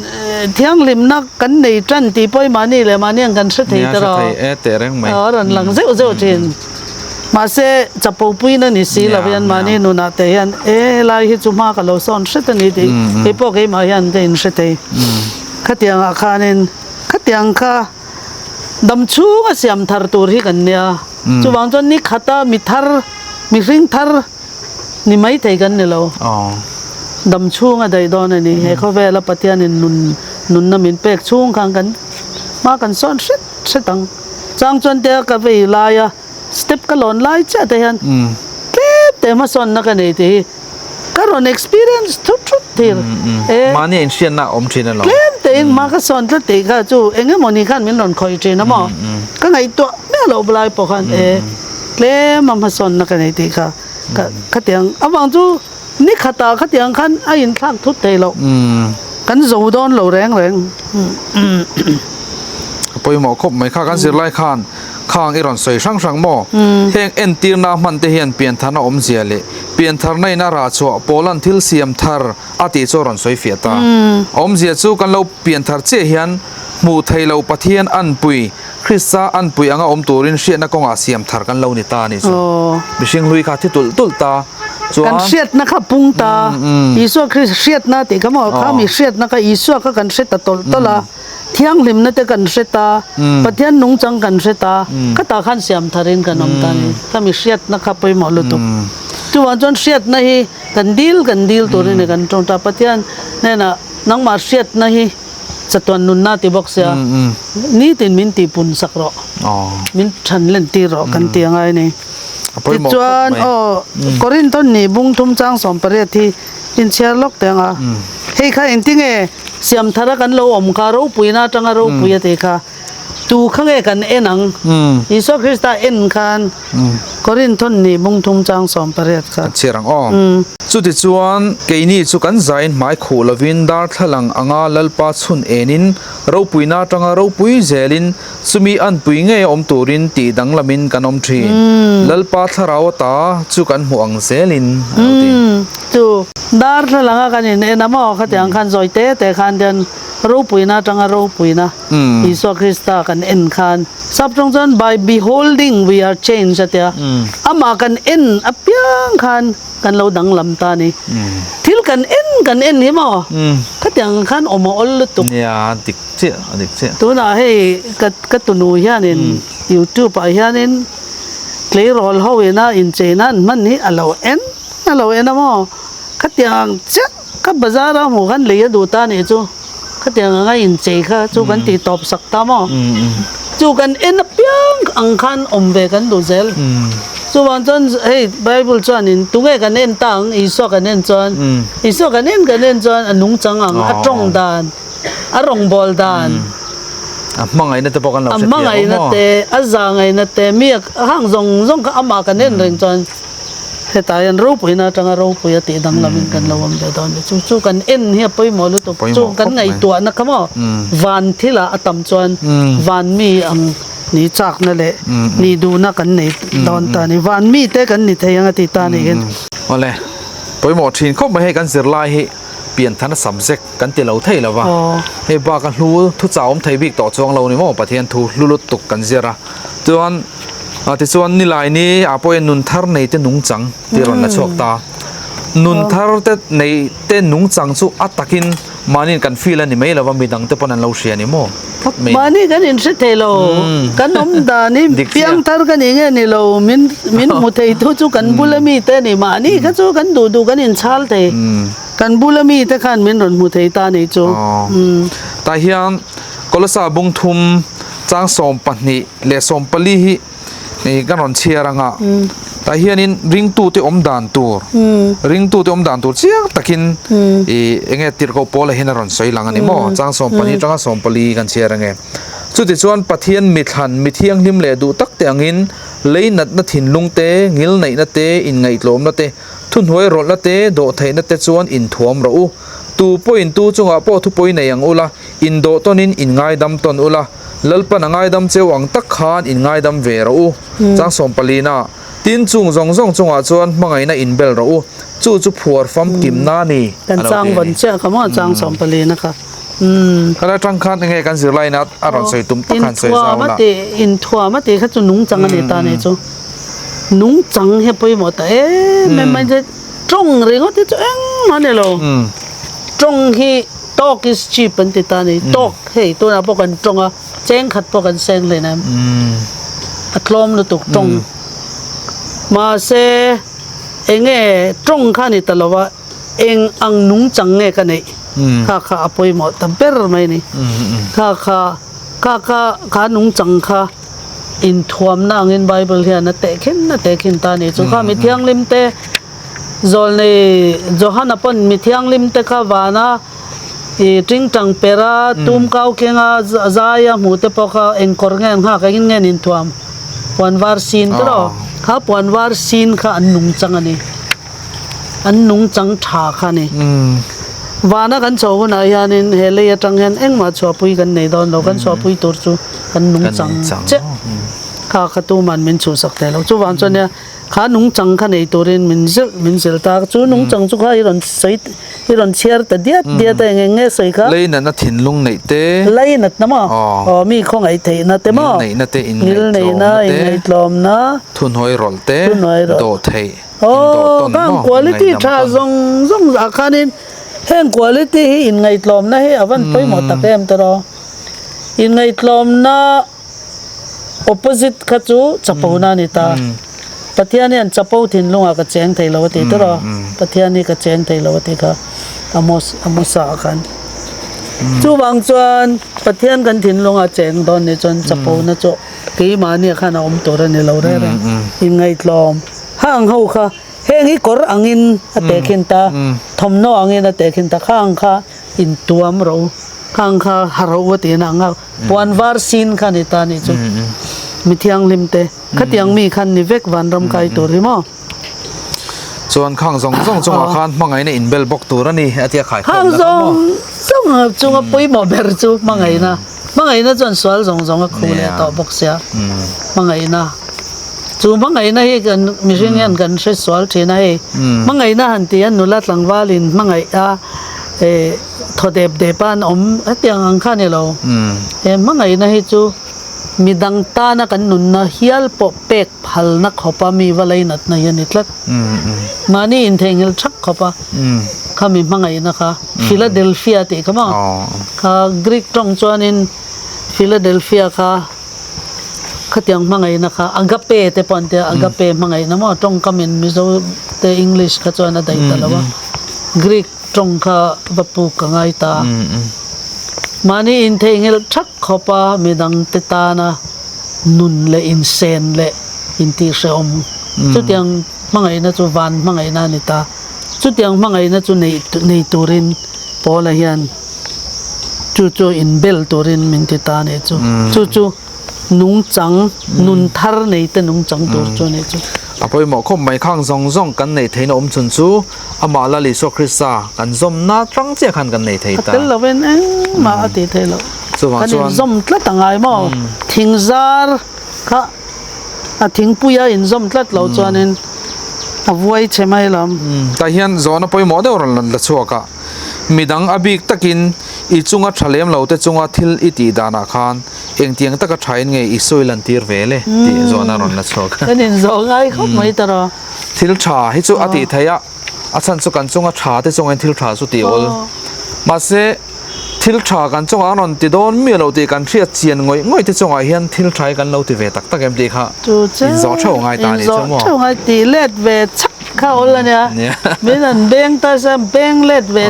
thianghlimna kan nei tan tih pawh i mahni leh mahni ang kan hre thei ta rawh. A rawn lang zeuh zeuh thin. Mahse chapo puina ni si lo hian mahni nunah te hian e helai hi chu hma ka lo sawn hret a ni tih kei pawh keimah hian ka inhre thei. Khatiangah khanin khatiang kha dam chhunga siam thar tur hi kan nia. Chuvang chuan ni khata mi thar mihring thar Ni maithei kan ni lo. Dam chhung a daih dawn a ni. He khawvela Pathianin nun nunna min pek chhung khan kan hma kan sawn hret hret ang. Chang chuan tia ka vei laia step ka lawn lai chiah te hian tlem te hmasawnna ka nei tih hi ka rawn experience thut thut thir. E. Mahni a inhriatna a awm thin alawm. Tlem tein hma ka sawn tlat tih kha chu eng emaw ni khan min rawn khawih thin a maw? Ka ngaihtuah miah loh lai pawh khan e. Tlem a hmasawnna ka nei tih kha ka khatiang avang chu. Ni khatah khatiang khan a inthlak thut thei loh. Kan zo dawn lo reng reng. A pawimawh khawp mai kha kan zirlai khan khang i rawn sawi hrang hrang maw? Heng entirna hman te hian piantharna awmzia leh piantharna in a rah chhuah Paula'n thil siam thar a tih chu a rawn sawi fiah ta. A awmzia chu kan lo pianthar chiah hian hmuh thei lo Pathian anpui, Krista anpui anga awm turin hriatna kawngah siam thar kan lo ni ta a nih chu. Mihring hlui kha thi tulh tulh ta chuan. Kan hriatna kha pung ta. Isua Krist hriatna tih kha maw? Kha mi hriatna kha Isua kha kan hre ta tawlh tawlh a. Thianghlimna te kan hre ta, Pathian nungchang kan hre ta, khatah khan siam tharin kan awm ta a ni. Kha mi hriatna kha pawimawh lutuk. Chuvang chuan hriatna hi kan dil kan dil turin i kan tawng ta. Pathian hnenah nangmah hriatna hi chatuan nunna ti bawk sia, nitin min tihpun sak rawh, min than len tir rawh kan ti angai a ni. Tichuan aw Korinthon nih bung thum chang 18 hi inchhiar lawk teh ang a, hei kha engtinge siam thara kan lo awm kha ropuina atanga ropui a tih kha tu kha nge kan en ang? Isua Krista en khan Korinthon nih bung thum chang 18 kha. Kan chhiar ang aw. Chutichuan keini chu kan zain hmai khuh lovin darthlalang anga Lalpa chhun enin ropuina atanga ropui zelin Chumi anpui ngei a awm turin tih danglamin kan awm thin. Lalpa thlarau ata chu kan hmuh ang zelin a lo ti. Chu darthlalanga kan in en a maw? Khatiang khan zawi te te khan hian ropuina atanga ropuina Isua Krista kan en khan saptawng chuan by beholding we are changed a tia. Amah kan en apiang khan kan lo danglam ta a ni. Thil kan en kan en hi maw? Khatiang khan awm a awl lutuk. Nia dik. Chiah a dik chiah. Tunah hei ka ka tunu hianin youtube ah hianin tleirawl ho ina incheina an hman hi a lo en a lo en a maw khatiang ang chiah kha bazar a hmuh khan lei a duh ta anih chu khatiang anga inchei kha chu kan tih tawp sak ta maw chu kan en apiang ang khan awm ve kan duh zel chuvang chuan hei bible chuanin tunge kan en ta ang Isua kan en chuan Isua kan en kan en chuan a nungchang ang a tawng dan. A rawngbâwl dan. A hmangaihna te pawh kan lo hre thiam maw? A hmangaihna te, a zahngaihna te, mi a hang zawng zawng kha amah kan en reng chuan hetah hian ropuina atanga ropui a tih danglamin kan lo awm ve dawn a ni. Chu chu kan en hi a pawimawh lutuk. Chu kan ngaihtuahna kha maw van thilah a tam chuan van mi ang ni chakna leh nih duhna kan nei dawn ta a ni. Van mite kan ni thei ang a ti ta a nih hian. Awle, pawimawh thin khawp mai hei kan zirlai hi. Pianthana subject kan ti lo thei lo va, hei bak a hlu thu chau awm thei bik tawh chuang lo ni maw Pathian thu hlu lutuk kan zir a, chuan tichuan nilai ni ah pawh hian nun thar nei te nungchang tih a rawn la chhuak ta, nun thar te nei te nungchang chu a takin mahniin kan feel a ni mai lo va midang te pawn an lo hria ni maw tlat mai. Mahni kan inhre thei lo, kan awm dan hi piangthar ka nih nge ni lo min min hmu thei tu chu kan bula mi te a ni, mahni kha chu kan duh duh kan inchhal thei. Kan bula mite khan min rawn hmu thei ta nih chu. Tah hian Kolosa bung thum chang 12 leh 14 hi kan rawn chhiar ang a. Tah hianin ringtute awm dan tur, ringtute awm dan tur chiang takin eng nge tirhkoh Paula hian a rawn sawi lang a ni maw? Chang 12 atanga 14 kan chhiar ang e. Chutichuan Pathian mithlan, mi thianghlim leh duh tak te angin lei natna thinlung te, ngilneihna te, inngaihtlawmna te, Thuhnuai rawlhna te, dawhtheihna te chuan inthuam rawh u. Tu pawhin tu chungah pawh thupawi nei ang ula, indawh tawnin inngaidam tawn ula, Lalpan a ngaidam cheu ang tak khan inngaidam ve rawh u. Chang sawmpalina, Tin, chung zawng zawng chungah chuan hmangaihna inbel rawh u, chu chu phuar famkimna a ni, a lo ti a ni. Kan chang vawn chiah kha maw, chang sawmpalina kha. Khalai atang khan enge kan zirlaina a rawn sawi tum tak khan sawi zau la. Inthuam a tih kha chu nungchang a ni ta nih chu. Nungchang hi a pawimawh ta em em mai chuan tawng ringawt hi chu engmah a ni lo. Tawng hi talk is cheap an ti ta a ni. Talk hei tunah pawh kan tawng a, cheng khat pawh kan seng hlein em. A tlawm lutuk tawng. Mahse enge tawng kha a ni ta lo a. Eng ang nungchang nge ka neih? Kha kha a pawimawh ta ber mai a ni. Kha kha kha kha kha nungchang kha inthuamna angin Bible hian a tehkhin a tehkhin ta a ni. Chu kha mi thianghlim te zawlnei Johana pawn mi thianghlim te kha vana ih tingtang pera tum kau kenga zaia hmuh te pawh kha eng kawr nge an nghak engin nge an inthuam puan var sin te rawh kha puan var sin kha an nungchang a ni. An nungchang tha kha a ni. Vana kan chhoh hunah hianin he lei atang hian engmah chhuahpui kan nei dawn lo, kan chhuahpui tur chu kan nungchang chiah kha kha tuman min chhuhsak thei lo. Chuvang chuan nia kha nungchang kha nei turin min zilh min zilh ta a, chu nungchang chu kha i rawn sawi i rawn chhiar ta diat diat a, eng eng nge sawi kha? Leinatna thinlung neih te. Leinatna maw? Aw mi khawngaih theihna te maw? Ngilneihna te, inngaihtlawmna te. Inngaihtlawmna. Thuhnuai rawlh te, dawhtheih. Aw, khang quality tha zawng zawng ah khanin heng quality hi inngaihtlawmna hi a van pawimawh tak em tawh. Inngaihtlawmna opposite kha chu chapona a ni ta. Pathian hian chapo thinlungah ka cheng thei lo a ti tawh. Pathian hi ka cheng thei lo a ti kha Amos Amosa ah khan. Chuvang chuan Pathian kan thinlungah cheng dawn nih chuan chapona chu keimahni ah khan a awm tur a ni lo reng reng. Inngaihtlawm. Hang ho kha heng hi kawr angin a tehkhin ta, thawmhnaw angin a tehkhin ta, khang kha intuam ro, khang kha ha ro a tih na ang a, puan var sin kha ni ta nih chu mi thianghlim te, khatiang mi khan ni vek vanram kai tur hi maw. Chuan khang zawng zawng chungah khan hmangaihna inbel bawk tur a ni a tia khai khawm na kha maw. Khang zawng zawng chunga pawimawh ber chu hmangaihna, hmangaihna chuan sual zawng zawng a khuh leh tawh bawk sia, hmangaihna. Chu hmangaihna hi kan mihring hian kan hre sual thin a hei. Hmangaihna han ti a nula tlangval in hmangaih a eh thaw dep dep a an awm hetiang ang kha a ni lo. He hmangaihna hi chu midang tana kan nunna hial pawh pek phalna khawpa mi va lainatna hi a ni tlat. Mahni intheihnghilh thak khawpa khami hmangaihna kha Philadelphia tih kha maw? Kha Greek tawng chuanin Philadelphia kha Khatiang hmangaihna kha agape te pawh an tia, agape hmangaihna maw tawngkam in Mizo te English kha chuan a daih ta lo a, Greek tawng kha va puk ka ngai ta. Mahni intheihnghilh thak khawp a midang te tana nun leh insen leh intihhrehawm chutiang hmangaihna chu van hmangaihna a ni ta. Chutiang hmangaihna chu neih nei turin Paula hian chu chu inbel turin min ti ta a nih chu. Chu chu nungchang, nun thar nei te nungchang tur chu a nih chu. A pawimawh khawp mai khang zawng zawng kan neih theihna awm chhun chu amah Lal Isua Krista kan zawmna tang chiah khan kan nei thei ta. A tel lovin engmah a tih theih loh. Chuvang Kan chuan. inzawm tlat a ngai maw? Thingzar kha a thingpuia inzawm tlat lo chuanin a vuai chhe mai lo. Tah hian zawhna pawimawh deuh rawn la chhuak a. Midang a bik takin i chunga tha lem lo te chunga thil i tih danah khan engtiang taka thain nge i sawi lan tir ve le tih zawhna rawn la chhuak. Kan inzawh ngai khawp mai ta rawh. Thil tha hi chu a tih theih a, a chhan chu kan chunga tha te chungin thil tha chu tih awl. Mahse, thil tha kan chungah an rawn ti dawn miah lo tih kan hriat chian ngawih ngawih te chungah hian thil tha hi kan lo ti ve tak tak em tih kha inzawh theuh ngai ta a nih chu maw. Inzawh theuh ngai tih let ve chak. Kha awl a nia, min an beng ta se beng let ve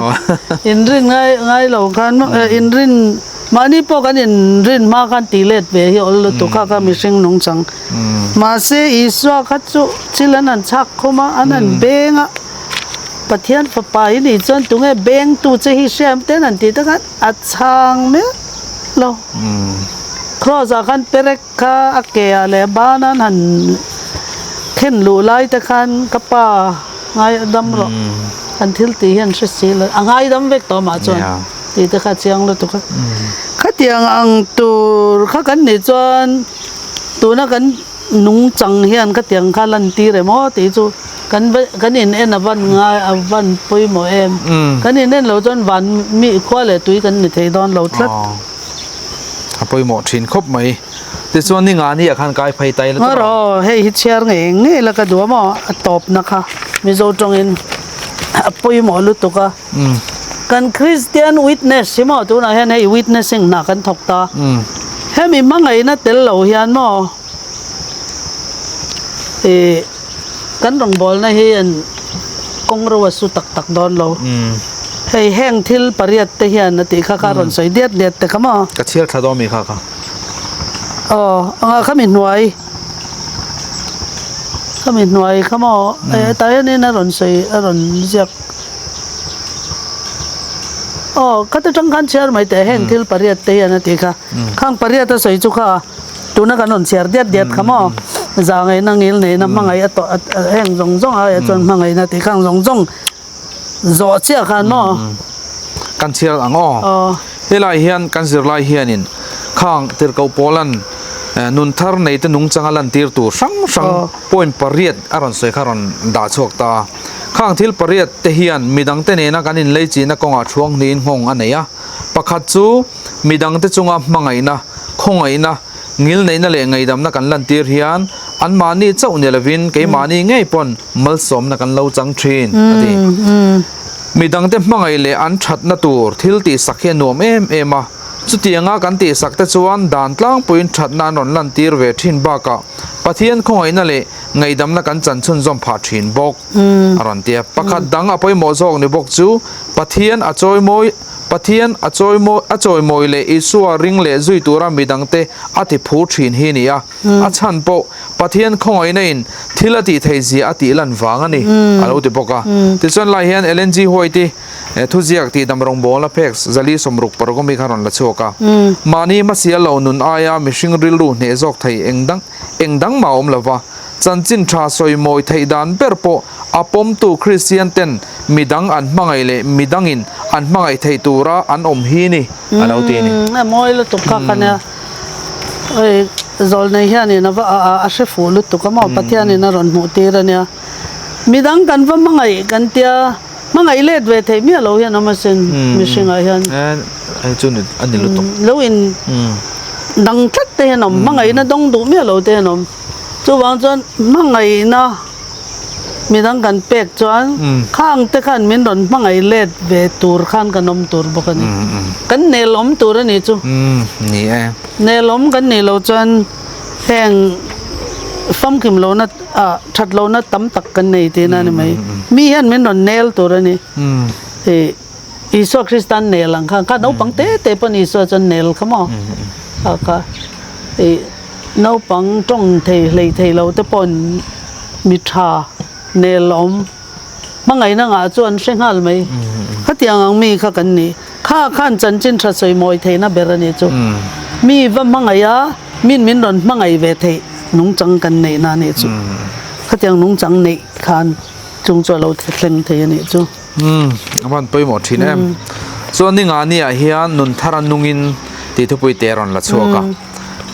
inrin ngai ngai lo khan inrin mahni pawh kan inrin hma khan tih let ve hi awl lutuk kha kha mihring nungchang. Mahse Isua kha chu thil an han chhak khawm a, an han beng a, Pathian fapa hi nih chuan tunge beng tu che hi hria em ten an tih te khan a chhang miah lo. Kraws ah khan perek Kha a ke ah leh ban an han khen luh lai te khan ka pa ngaidam rawh an thil tih hi an hre si lo a ngaidam vek tawh mah chuan tih te kha a chiang lutuk a. Khatiang ang tur kha kan nih chuan tuna kan nungchang hian khatiang kha lan tir em aw tih chu kan kan in en a van ngai a van pawimawh em kan in en loh chuan van mi khua leh tui kan ni thei dawn lo tlat. A pawimawh thin khawp mai. Tichuan ni nga ni ah khan kai phei tai la tawh. Rawh hei hi chhiar ngei ngei la ka duh a maw a tawpna kha Mizo tawngin a pawimawh lutuk a. Kan Christian witness hi maw tunah hian hei witnessing hna kan thawk ta. Hemi hmangaihna tel lo hian maw ih kan rawngbawlna hi an kawng ro a su tak tak dawn lo. Hei heng thil pariat te hian a tih kha kha rawn sawi diat diat te kha maw? Ka chhiar thla dawn mi kha kha. Aw anga khami hnuai khami hnuai kha maw tah hianin a rawn sawi a rawn ziak aw khata tang khan chhiar mai teh heng thil pariat te hian a tih kha khang pariat a sawi chu kha tuna kan rawn chhiar diat diat kha maw? Zahngaihna ngil neihna hmangaih a tawh heng zawng zawng aia chuan hmangaihna tih khang zawng zawng zawh chiah khan maw. Kan chhiar ang aw. Helai hian kan zirlai hianin khang tirhkoh pawlan nun thar neite nungchanga lantir tur hrang hrang point pariat a rawn sawi kha a rawn dah chhuak ta a. Khang thil pariat te hian midangte nena kan inleichihna kawngah thuang hnihin nghawng a nei a. Pakhat chu midangte chunga hmangaihna, khawngaihna, Ngilneihna leh ngaidamna kan lantir hian anmahni chauh ni lovin keimahni ngei pawn malsawmna kan lo chang thin, a ti. Midangte hmangaih leh an thatna tur thil tihsak hi a nuam em em a, chutianga kan tihsak te chuan dan tlangpuiin thatna an rawn lantir ve thin bakah Pathian khawngaihna leh ngaihdamna kan chan chhunzawm phah thin bawk, a rawn ti a. Pakhat dang a pawimawh zawk ni bawk chu Pathian a chawimawi. Pathian a chawimawi a chawimawi leh Isua ring leh zui tura midangte a ti phur thin hi ni a. A chhan pawh Pathian khawngaihna in thil a tih theih zia a tih lan vang a ni, a lo ti bawk a. Tichuan lai hian Ellen G. White-i thuziak tihdam rawngbawlna phek zali 66 ami kha rawn la chhuak a. Mahni hmasial lo nun aia mihring rilru hneh zawk thei eng dang Eng dang mah awm lova, chanchin tha sawi mawi theih dan ber pawh a pawmtu Kristian ten midang an hmangaih leh midangin an hmangaih theih tura an awm hi ni, a lo ti a ni. A mawi lutuk kha kha nia. Oi zawlnei hianin a va a hre fuh lutuk a maw Pathianin a rawn hmuh tir a nia. Midang kan va hmangaih kan tia hmangaih let ve theih miah lo hian awm asin mihringah hian. Hei chu a ni lutuk. Lo in dang tlat te hian awm hmangaihna dawng duh miah lo te hian awm. Chuvang chuan hmangaihna midang kan pek chuan khang te khan min rawn hmangaih let ve tur khan kan awm tur bawk a ni. Kan nel awm tur a ni chu. Ni e. Nel awm kan nih loh chuan heng famkim lohna ah that lohna tam tak kan nei tihna a ni mai. Mi hian min rawn nel tur a ni. Ih. Isua Kristan nel ang khan kha naupang te te pawn Isua chuan nel kha maw a kha ih naupang tawng thei hlei thei lo te pawn mi tha nel awm hmangaihna ngah chu an hre nghal mai khatiang ang mi kha kan ni kha khan chanchin tha sawi mawi theihna ber a nih chu mi va hmangaih a min min rawn hmangaih ve theih nungchang kan neihna a nih chu khatiang nungchang neih khan chung chu a lo thleng thei a nih chu. Umm a van pawimawh thin em. Chuan ninga ni ah hian nun thar a nungin tih thupui te a rawn la chhuak a.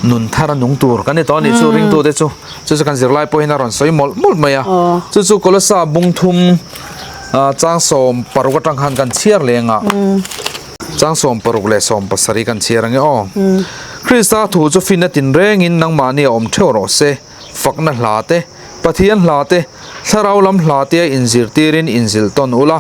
Nun thar a nung tur kan ni tawh a nih chu ringtu te chu. Chu chu kan zirlai pawhin a rawn sawi mawlh mawlh mai a. Chu chu Kolosa bung thum chang 16 atang khan kan chhiar leng a. Chang 16 leh 17 kan chhiar ange aw. Krista thu chu finna tinrengin nangmahni a awm theuh rawh se. Fakna hla te, Pathian hla te, Thlarau lam hla te a inzirtirin inzilh tawn ula,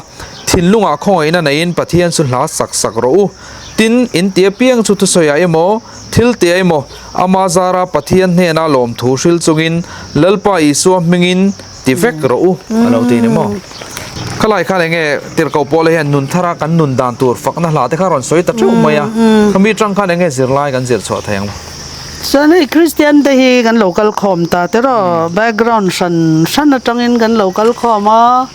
thinlungah khawngaihna neiin Pathian chu hla sak sak rawh u. Tin, in ti apiang chu thusawiah emaw, thil tia emaw, ama zara Pathian hnena lawmthu hril chungin Lalpa Isua hmingin ti vek rawh u, a lo ti ni maw? Khalai khan enge tirhkoh pawla hian nun thara kan nun dan tur fakna hla te kha rawn sawi ta teuh mai a, khami tang khan enge zirlai kan zir chhuah thei ang? Chuan hei Kristian te hi kan lo kal khawm ta te rawh background hran hran atangin kan lo kal khawm a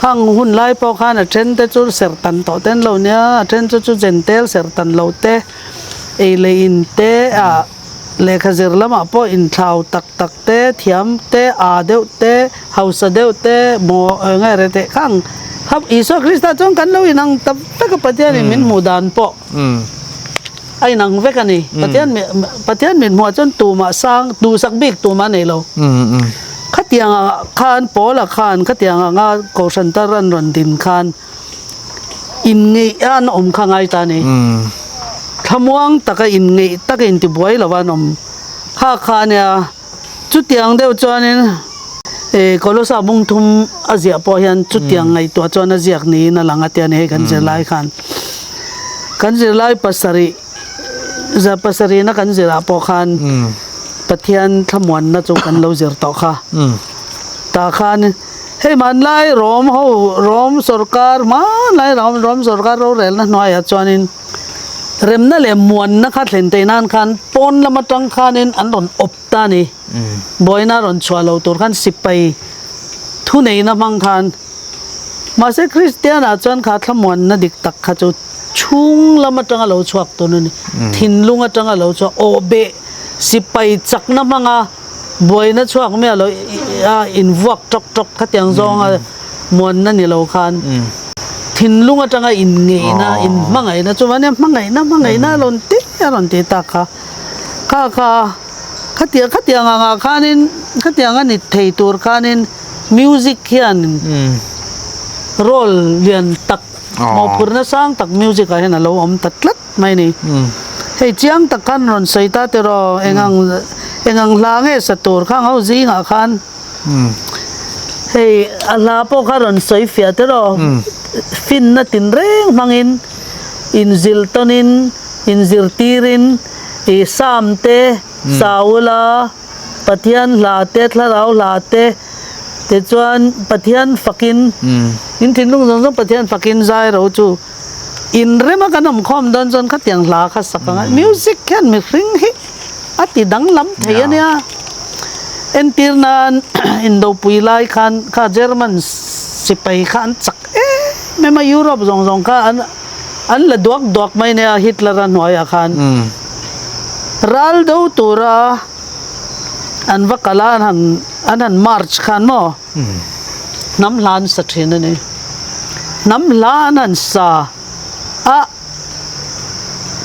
khang hun lai pawh khan a then te chu serh tan tawh te an lo nia a then chu chu Jentail serh tan lo te ei leh in te ah lehkha zir lamah pawh inthlau tak tak te thiam te aa deuh te hausa deuh te maw eng nge reh teh khang kha Isua Krista chuan kan lo inang ta vek a Pathianin min hmuh dan pawh. A inang vek a ni. Pathian Pathian min hmuah chuan tumah sang duhsak bik tumah a nei lo. Khatiang ah khan Paula khan khatiang anga Kohhran tar an rawn din khan inngeih a an awm kha ngai ta a ni. Thlamuang taka inngeih taka intibuai lova an awm kha kha a nia. Chutiang deuh chuanin Kolosa bung thum a ziah pawh hian chutiang ngaihtuah chuan a ziak niin a lang a tia ni hei kan zirlai khan. Kan zirlai pasarih za pasarihna kan zirah pawh khan Pathian thlamuanna chu kan lo zir tawh kha. Tah khan hei hmanlai Rom ho Rom sorkar hmanlai Rom sorkar rorelna hnuaiah chuanin Remna leh muanna kha thlen theih nan khan pawn lam atang khanin an rawn awp ta a ni. Buaina rawn chhuah lo tur khan sipai thuneihna hmang khan. Mahse Kristianah chuan kha thlamuanna dik tak kha chu chhung lam atanga lo chhuak tur a ni. Thinlung atanga lo chhuak awhbeh sipai chakna hmanga. Buaina chhuak miah lo a invuak tawk tawk khatiang zawnga muanna ni lo khan thinlung atanga inngeihna, inhmangaihna chu ania hmangaihna hmangaihna a rawn ti a rawn ti tak kha. Kha kha khatiang khatiang angah khanin khatiang a ni thei tur khanin music hian role lian tak mawhphurhna sang tak music ah hian a lo awm ta tlat mai a ni. Hei chiang tak khan rawn sawi ta tiraw eng ang eng ang hla nge sa tur khang ho zingah khan hei a hla pawh kha rawn sawi fiah tiraw finna tinreng hmangin inzilh tawnin inzirtirin ih Sam te Saula Pathian hla te thlarau hla te tichuan Pathian fakin in thinlung zawng zawng Pathian fakin zai ro chu Inrema kan awm khawm dawn chuan khatiang hla kha sak ang a, music hian mihring hi a ti danglam thei a nia. Entir nan Indopui lai khan kha German sipai kha an chak em em a, Europe zawng zawng kha an an la duak duak mai nia Hitler-a hnuaiah khan. Ral do tura an va kal a, an han an han march khan maw? Hnam hla an sa thin a ni. Hnam hla an han sa a,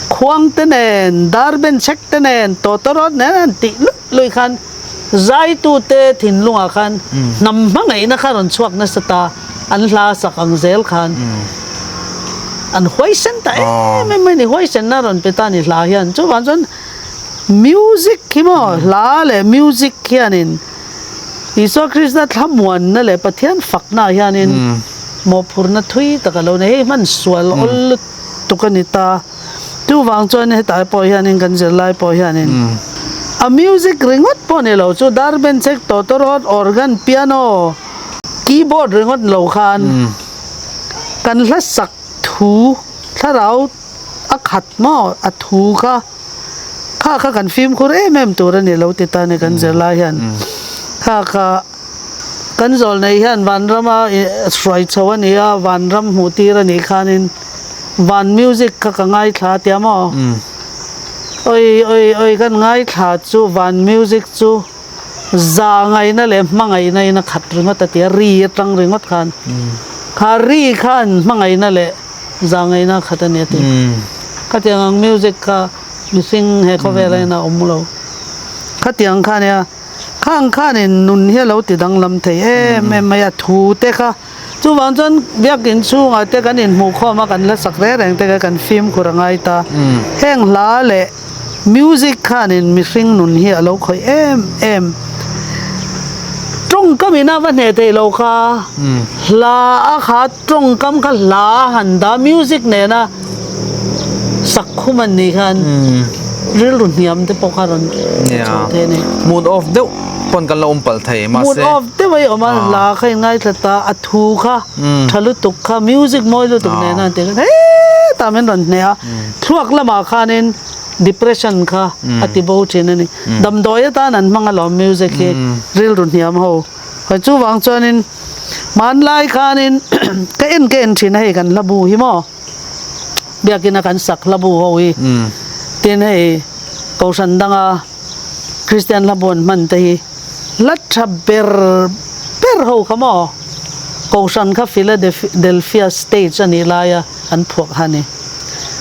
khuang te nen, dar ben chek te nen, tawtawrawt nen an tih luih luih khan zaitute thinlungah khan hnam hmangaihna kha rawn chhuak nasa ta, an hla sak ang zel khan an huaisen ta em em mai a ni. Huaisenna rawn pe ta a ni hla hian. Chuvang chuan music hi maw hla leh music hianin Isua Krista thlamuanna leh Pathian faknaah hianin mawhphurhna thui tak a lo nei. Hei hman sual awl lutuk a ni ta. Chuvang chuan hetah pawh hianin kan zirlai pawh hianin a music ringawt pawh ni lo chu dar benchek, tawtawrawt, organ, piano, keyboard ringawt lo khan kan hla sak thu thlarau a khat maw a thu kha Kha kha kan fimkhur em em tur a ni lo ti ta ni kan zirlai hian. Kha kha kan zawlnei hian vanrama hruai chho a ni a, vanram hmuh tir a nih khanin van music kha ka ngaithla a tia maw? Oi oi oi kan ngaithla chu van music chu za ngaihna leh hmangaihna in a khat ringawt a ti a, ri atang ringawt khan. Kha ri khan hmangaihna leh Za ngaihna khat a ni a ti. Khatiang ang music kha mihring he khawvela hian a awm lo. Khatiang kha nia, khang khanin nun hi a lo ti danglam thei em em mai a, thu te kha. Chuvang chuan biakin chhungah te kan inhmuhkhawm a, kan la sak reng reng te kha kan fimkhur a ngai ta. Heng hla leh Music khanin mihring nun hi a lo khawih em em. Tawngkam in a va hneh theih lo kha, hla a kha tawngkam kha hla a han dah music nena sak khum an nih khan rilru hniam te pawh kha rawn chho thei a ni. Mood off deuh pawn kan la awm palh thei mahse. Mood off deuh a i awm a, hla kha in ngaithla ta a thu kha tha lutuk kha music mawi lutuk nena an tih khan hetah min rawn hneh a. Thluak lamah khanin depression kha a ti bo thin a ni. Damdawi atan an hmang alawm music hi rilru hniam ho. Hei chuvang chuanin hmanlai khanin ka en ka en thin a hei kan hla bu hi maw biakina kan sak hla bu ho hi tin hei kohhran danga Kristian hla bu an hman te hi hla tha ber ber ho kha maw kohhran kha Philadelphia stage a nih laia an phuak kha a ni.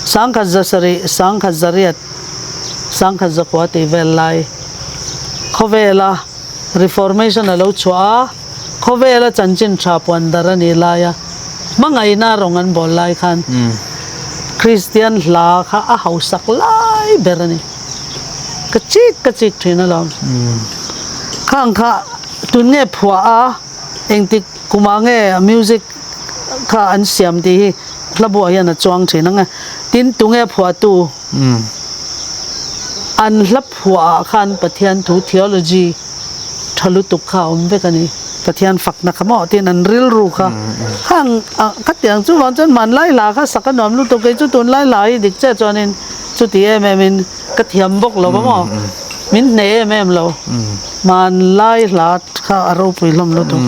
Sangkhat za sarih, sangkhat za riat, sangkhat za kua tih vel lai khawvela Reformation a lo chhuah a, khawvela chanchin tha puan dar a nih laia hmangaihna rawng an bawl lai khan Kristian hla kha a hausak lai ber a ni. Ka chik ka chik thin alawm. Khang kha tun nge phuah a engtik kumah nge music kha an siam tih hi hla buah hian a chuang thin ang e. Tin tunge phuahtu an hla phuahah khan Pathian thu theology tha lutuk kha a awm vek a ni. Pathian fakna kha maw tin an rilru kha khang khatiang chu vang chuan hmanlai hla kha sak a nuam lutuk kei chu tunlai hla hi dik chiah chuanin chuti em em in ka thiam bawk lo va maw min hneh em em lo. Hmanlai hla kha a ropui hlawm lutuk.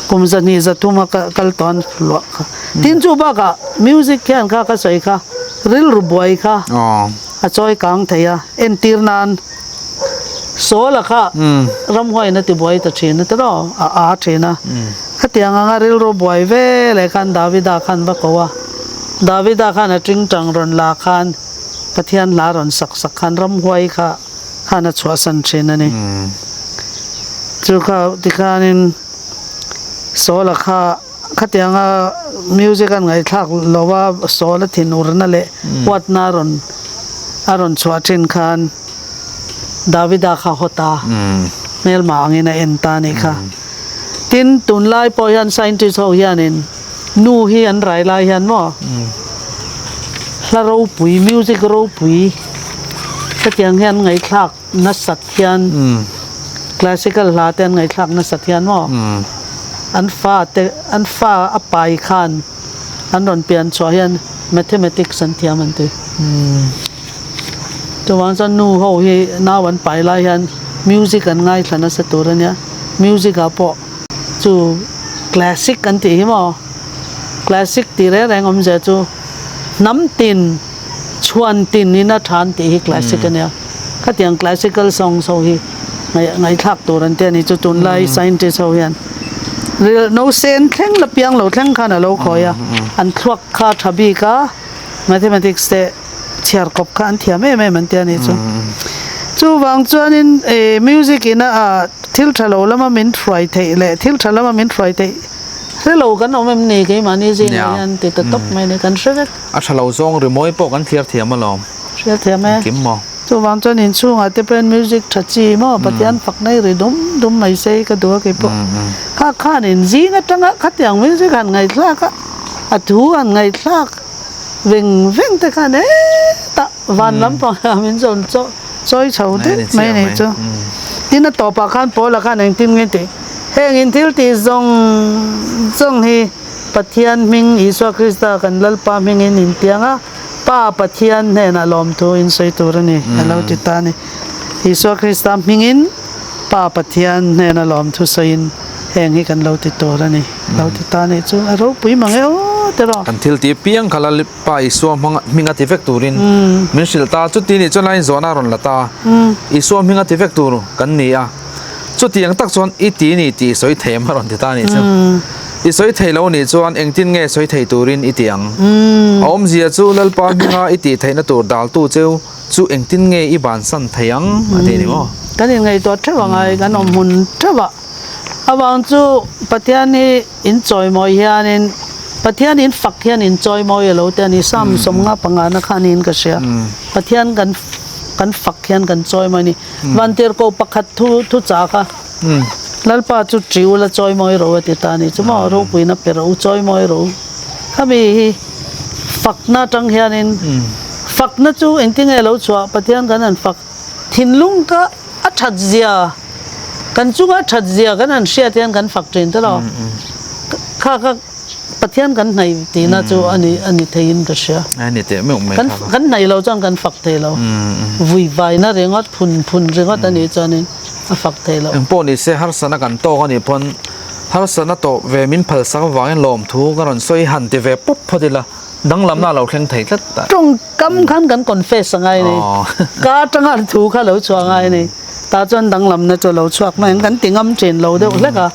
Kum zahnih zathum a kal tawh an hluah kha. Tin chu bakah music hian kha ka sawi kha rilru buai kha a chawi kang thei a. Entir nan Saul-a kha ramhuaiin a tibuai ta thin a tiraw? A aa thin a. Khatiang anga rilru buai ve leh khan Davida khan va ko a. Davida khan a tingtang rawn la khan Pathian hla rawn sak sak khan ramhuai kha khan a chhuahsan thin a ni. Chu kha tikhanin Saul-a kha Khatianga music an ngaihthlak lova sawl a thin urna leh huatna a rawn a rawn chhuah thin khan Davida kha haw ta hmelma angin a en ta a nih kha. Tin, tunlai pawh hian scientist ho hianin nu hi an rai lai hian maw hla ropui music ropui hetiang hian ngaihthlak nasat hian classical hla te an ngaihthlak nasat hian maw an fa te an fa a pai khan an rawn pian chhuah hian mathematics an thiam an ti chuvang chuan nu ho hi nau an pai lai hian music an ngaithla nasa tur a nia music ah pawh chu classic an tih hi maw classic tih reng reng awmzia chu hnam tin. Chhuan tin in a than tih hi classic a nia. Khatiang classical songs ho hi ngaihthlak tur an ti a ni chu tunlai scientist ho hian ril no sen thleng la piang lo thleng khan a lo khawi a, an thluak kha tha bik a, mathematics te chhiar kawp kha an thiam em em an ti a ni chu. Chuvang chuanin music in a thil tha lo lama min hruai theih leh thil tha lama min hruai theih hre lo kan awm em ni keimahni zingah hian ti ta tawp mai a ni kan hre vek. A tha lo zawng rimawi pawh kan thliar thiam alawm. Hriat thiam e. Engkim maw? Chuvang chuan inchhungah te pawhin music tha chi maw Pathian fak nei ri dum dum mai se hi ka duh a kei pawh. Kha khan in zing atanga khatiang music han ngaihthlak a, a thu han ngaihthlak veng veng te khan hetah van lampang ah min zawn chaw chawi chho deuh mai a nih chu. Tin a tawpah khan Paula khan engtin nge tih heng in thil tih zawng zawng hi Pathian hming Isua Krista kan Lalpa hmingin intiang a, Pa Pathian hnenah lawmthu in sawi tur a ni, a lo ti ta a ni. Isua Krista hmingin Pa Pathian hnena lawmthu sawiin heng hi kan lo ti tur a ni, a lo ti ta a nih chu. A ropui mang e aw tiraw. Kan thil tih piang kha Lalpa Isua hming a ti vek turin min hrilh ta. Chuti nih chuan a inzawhna a rawn la ta. Isua hming a ti vek tur kan ni a. Chutiang tak chuan i ti ni tih sawi thei em a rawn ti ta a nih chu. I sawi thei lo nih chuan engtin nge sawi thei turin i ti ang? A awmzia chu Lalpa hminga i tih theihna tur daltu cheu chu engtin nge i bansan thei ang a ti ni maw? Kan inngaihtuah theuh ang ai, kan awm hmun theuh a. Avang chu Pathian hi in chawimawi hianin Pathian in fak hian in chawimawi a lo ti a ni. Psalm 55 na kha niin ka hria. Pathian kan kan fak hian kan chawimawi a ni. Vantirhkoh pakhat thu thu chak a, Lalpa chu ṭi ula chawimawi ro a ti ta a ni. Chu maw ropuina pe rawh u, chawimawi ro. Khami hi fakna aṭang hianin fakna chu engtin nge lo chhuah, Pathian kan han fak thinlung kha a ṭhat zia, kan chunga a ṭhat zia kan han hriat hian kan fak ṭhin ta lo. Kha kha Pathian kan hnaih tihna chu a ni a ni theiin ka hria. A ni teh meuh mai kha. Kan hnaih lo chuan kan fak thei lo. Vui vaina ringawt, phun phun ringawt a nih chuanin a fak thei lo. Engpawh ni se harsatna kan tawk a nih pawn harsatna tawh ve min phalsak avangin lawmthu ka rawn sawi han ti ve pawp phawt ila danglamna a lo thleng thei tlat ta. Tawngkam khan kan confess a ngai a ni. Ka atanga thu kha lo chhuah a ngai a ni. Tah chuan danglamna chu a lo chhuak mai ang. Kan ti ngam thin lo deuh hlek a.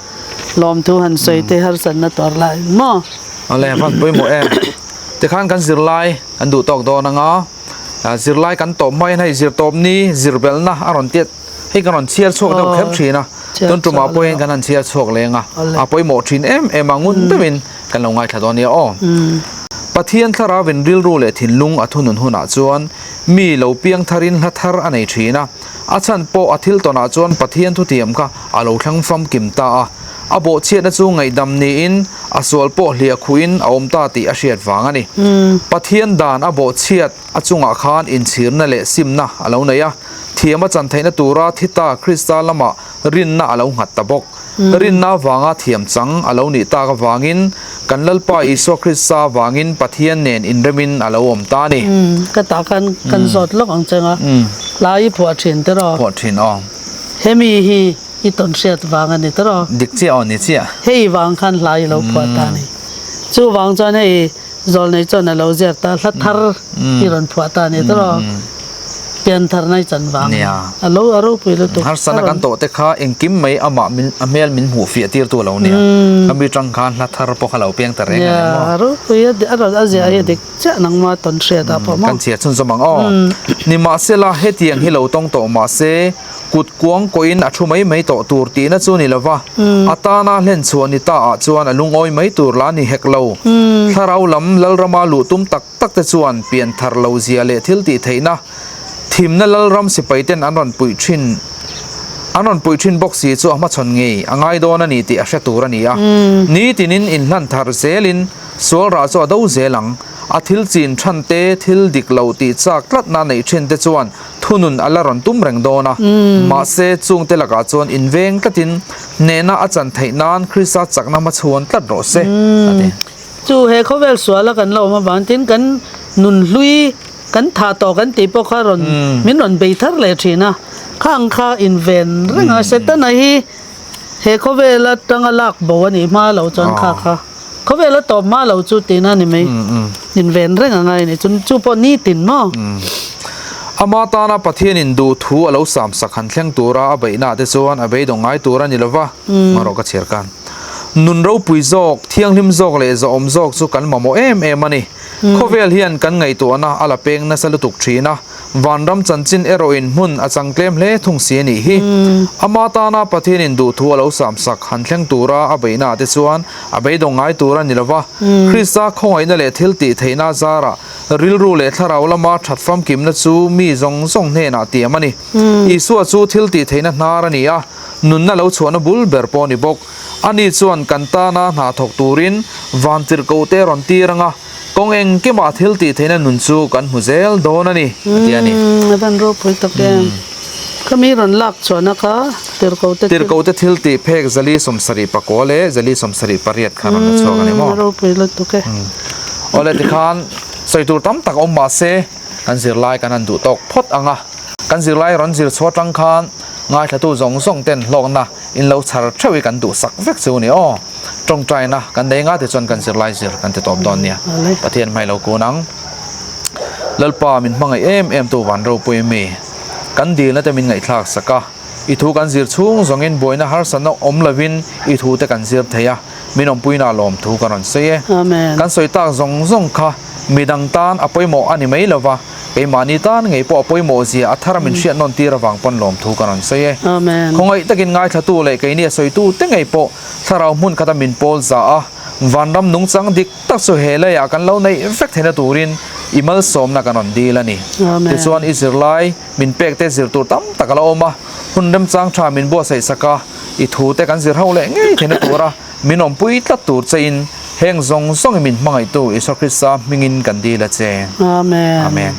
Lawmthu han sawi te harsatna tuar lai maw? Awle van pawimawh em. Tikhan kan zirlai kan duh tawk dawn anga zirlai kan tawp hmain hei zir tawp ni zir belhna a rawn tiat hei kan rawn chhiar chhuak deuh kher thin a tun tumah pawhin kan han chhiar chhuak leng a a pawimawh thin em em a ngun deuhin kan lo ngaithla dawn nia aw. Pathian thlarauin rilru leh thinlung a thunun hunah chuan mi lo piang tharin hla thar a nei thin a. A chhan pawh a thil tawnah chuan Pathian thutiam kha a lo thlang famkim ta a, a bawhchhiatna chu ngaihdam niin a sual pawh hliah khuhin a awm ta tih a hriat vang a ni. Pathian dan a bawhchhiat a chungah khan inchhirna leh simna a lo nei a, thiam a chan theihna tura thi ta Krista lamah rinna a lo nghat ta bawk. Rinna avanga thiam chang a lo nih tak avangin kan Lalpa Isua Krista vangin Pathian nen inremin a lo awm ta a ni. Ka tah khan kan zawt lawk ang cheng a, hla i phuah thin te rawh. Phuah thin aw. Hemi hi i tawn hriat vang a ni te rawh. Dik chiah aw ni chiah. Hei vang khan hla i lo phuah ta a ni. Chuvang chuan hei Zawlnei chuan a lo ziak ta, hla thar i rawn phuah ta a ni te rawh. Piantharna i chan vang a a lo a ropui lutuk. Harsana kan tawh te kha engkim mai amah min a hmel min hmuh fiah tir tu a lo nia. Khami tang khan hla thar pawh kha lo piang ta reng a ni maw. A ropui a a rawn a ziah hi a dik chiah nangma tawn hriat ah pawh maw. Kan chhiar chhunzawm ang aw. Nimahsela hetiang hi lo tawng tawh mahse kut kuang kawhin a thu mai mai tawh tur tihna chu ni lova, a tana hlen chhuah ni ta ah chuan a lungawi mai tur la ni hek lo. Thlarau lam Lalrama luh tum tak tak te chuan pian thar lo zia leh thil tih theihna thimna Lalram sipai ten an rawn puih thin an rawn puih thin bawk si chu a hmachhawn ngei a ngai dawn a ni tih a hre tur a ni a. Nitinin inhlan thar zelin sual rah chu a do zel ang. A thil chin than te, thil dik lo tih chak tlatna neih thin te chuan thunun a la rawn tum reng dawn a. Mahse, chungte lakah chuan inveng tlatin hnehna a chan theih nan Krista chakna hmachhuan tlat rawh se, a ti. Chu he khawvel suala kan la awm avang tin kan nun hlui kan thah tawh kan tih pawh kha rawn min rawn bei thar leh thin a, khang kha inven reng a, Setana hi he khawvel atanga lak bo a nih hma lo chuan kha kha khawvel a tawp hma lo chu tihna a ni mai, inven reng a ngai a ni, chu chu pawh nitin maw. Ama tana Pathianin duh thu a lo sam sak han thleng tura a beihna te chuan a beidawng ngai tur a ni lova, ngarawh ka chhiar khan. Nun ropui zawk, thianghlim zawk leh zawhawm zawk chu kan mamawh em em a ni. Khawvel hian kan ngaihtuahna a la peng nasa lutuk thin a, vanram chanchin erawhin hmun a chang tlem hle thung si a nih hi. Ama tana Pathianin duhthu a lo samsak han thleng tura a beihnaah te chuan a beidawng ngai tur a ni lova, Krista khawngaihna leh thil tih theihna zarah rilru leh thlarau lama that famkimna chu mi zawng zawng hnenah tiam a ni. Isua chu thil tih theihna hnar a ni a, Nunna lo chhuahna bul ber pawh a ni bawk. Ani chuan kan tana hna thawk turin vantirhkoh te rawn tir ang a, kawng engkimah thil tih theihna nun chu kan hmu zel dawn a ni, a ti a ni. Umm, a van ropui tak em. Khami rawn lak chhuahna kha tirhkoh te thil. Tirhkoh te thil tih phek 479 leh 478 kha rawn la chhuak a ni maw? Umm, a ropui lutuk e. Awle tikhan sawi tur tam tak awm mahse kan zirlai kan han duh tawk phawt ang a, kan zirlai rawn zir chhuah atang khan Ngaithlatu zawng zawng ten hlawkna in lo chhar theuh hi kan duhsak vek chu ni aw. Tawngtaina kan nei nga te chuan kan zirlai zir kan ti tawp dawn nia. Pathian hmai lo kun ang. Lalpa min hmangaih em em tu van ropui mi. Kan dilna te min ngaihthlak sak a. I thu kan zir chhung zawngin buaina harsatna awm lovin i thu te kan zir thei a. Min awmpuina lawmthu ka rawn sawi e. Kan sawi tak zawng zawng kha midang tan a pawimawh a ni mai lova. Keimahni tan ngei pawh a pawimawh zia a thar min hriat nawn tir avang pawn lawmthu ka rawn sawi e. Khawngaih takin ngaithlatu leh keini a sawitu te ngei pawh thlarau hmun khata min pawl za a, vanram nungchang dik tak chu he leiah kan lo neih vek theihna turin i malsawmna kan rawn dil a ni. Tichuan i zirlai min pek te zir tur tam tak a la awm a, hun remchang tha min buatsaih sak a, i thu te kan zir ho leh ngei theihna tura Min awmpui tlat tur chein heng zawng zawngin min hmangaihtu Isua Krista hmingin kan dil a che. Amen. Amen.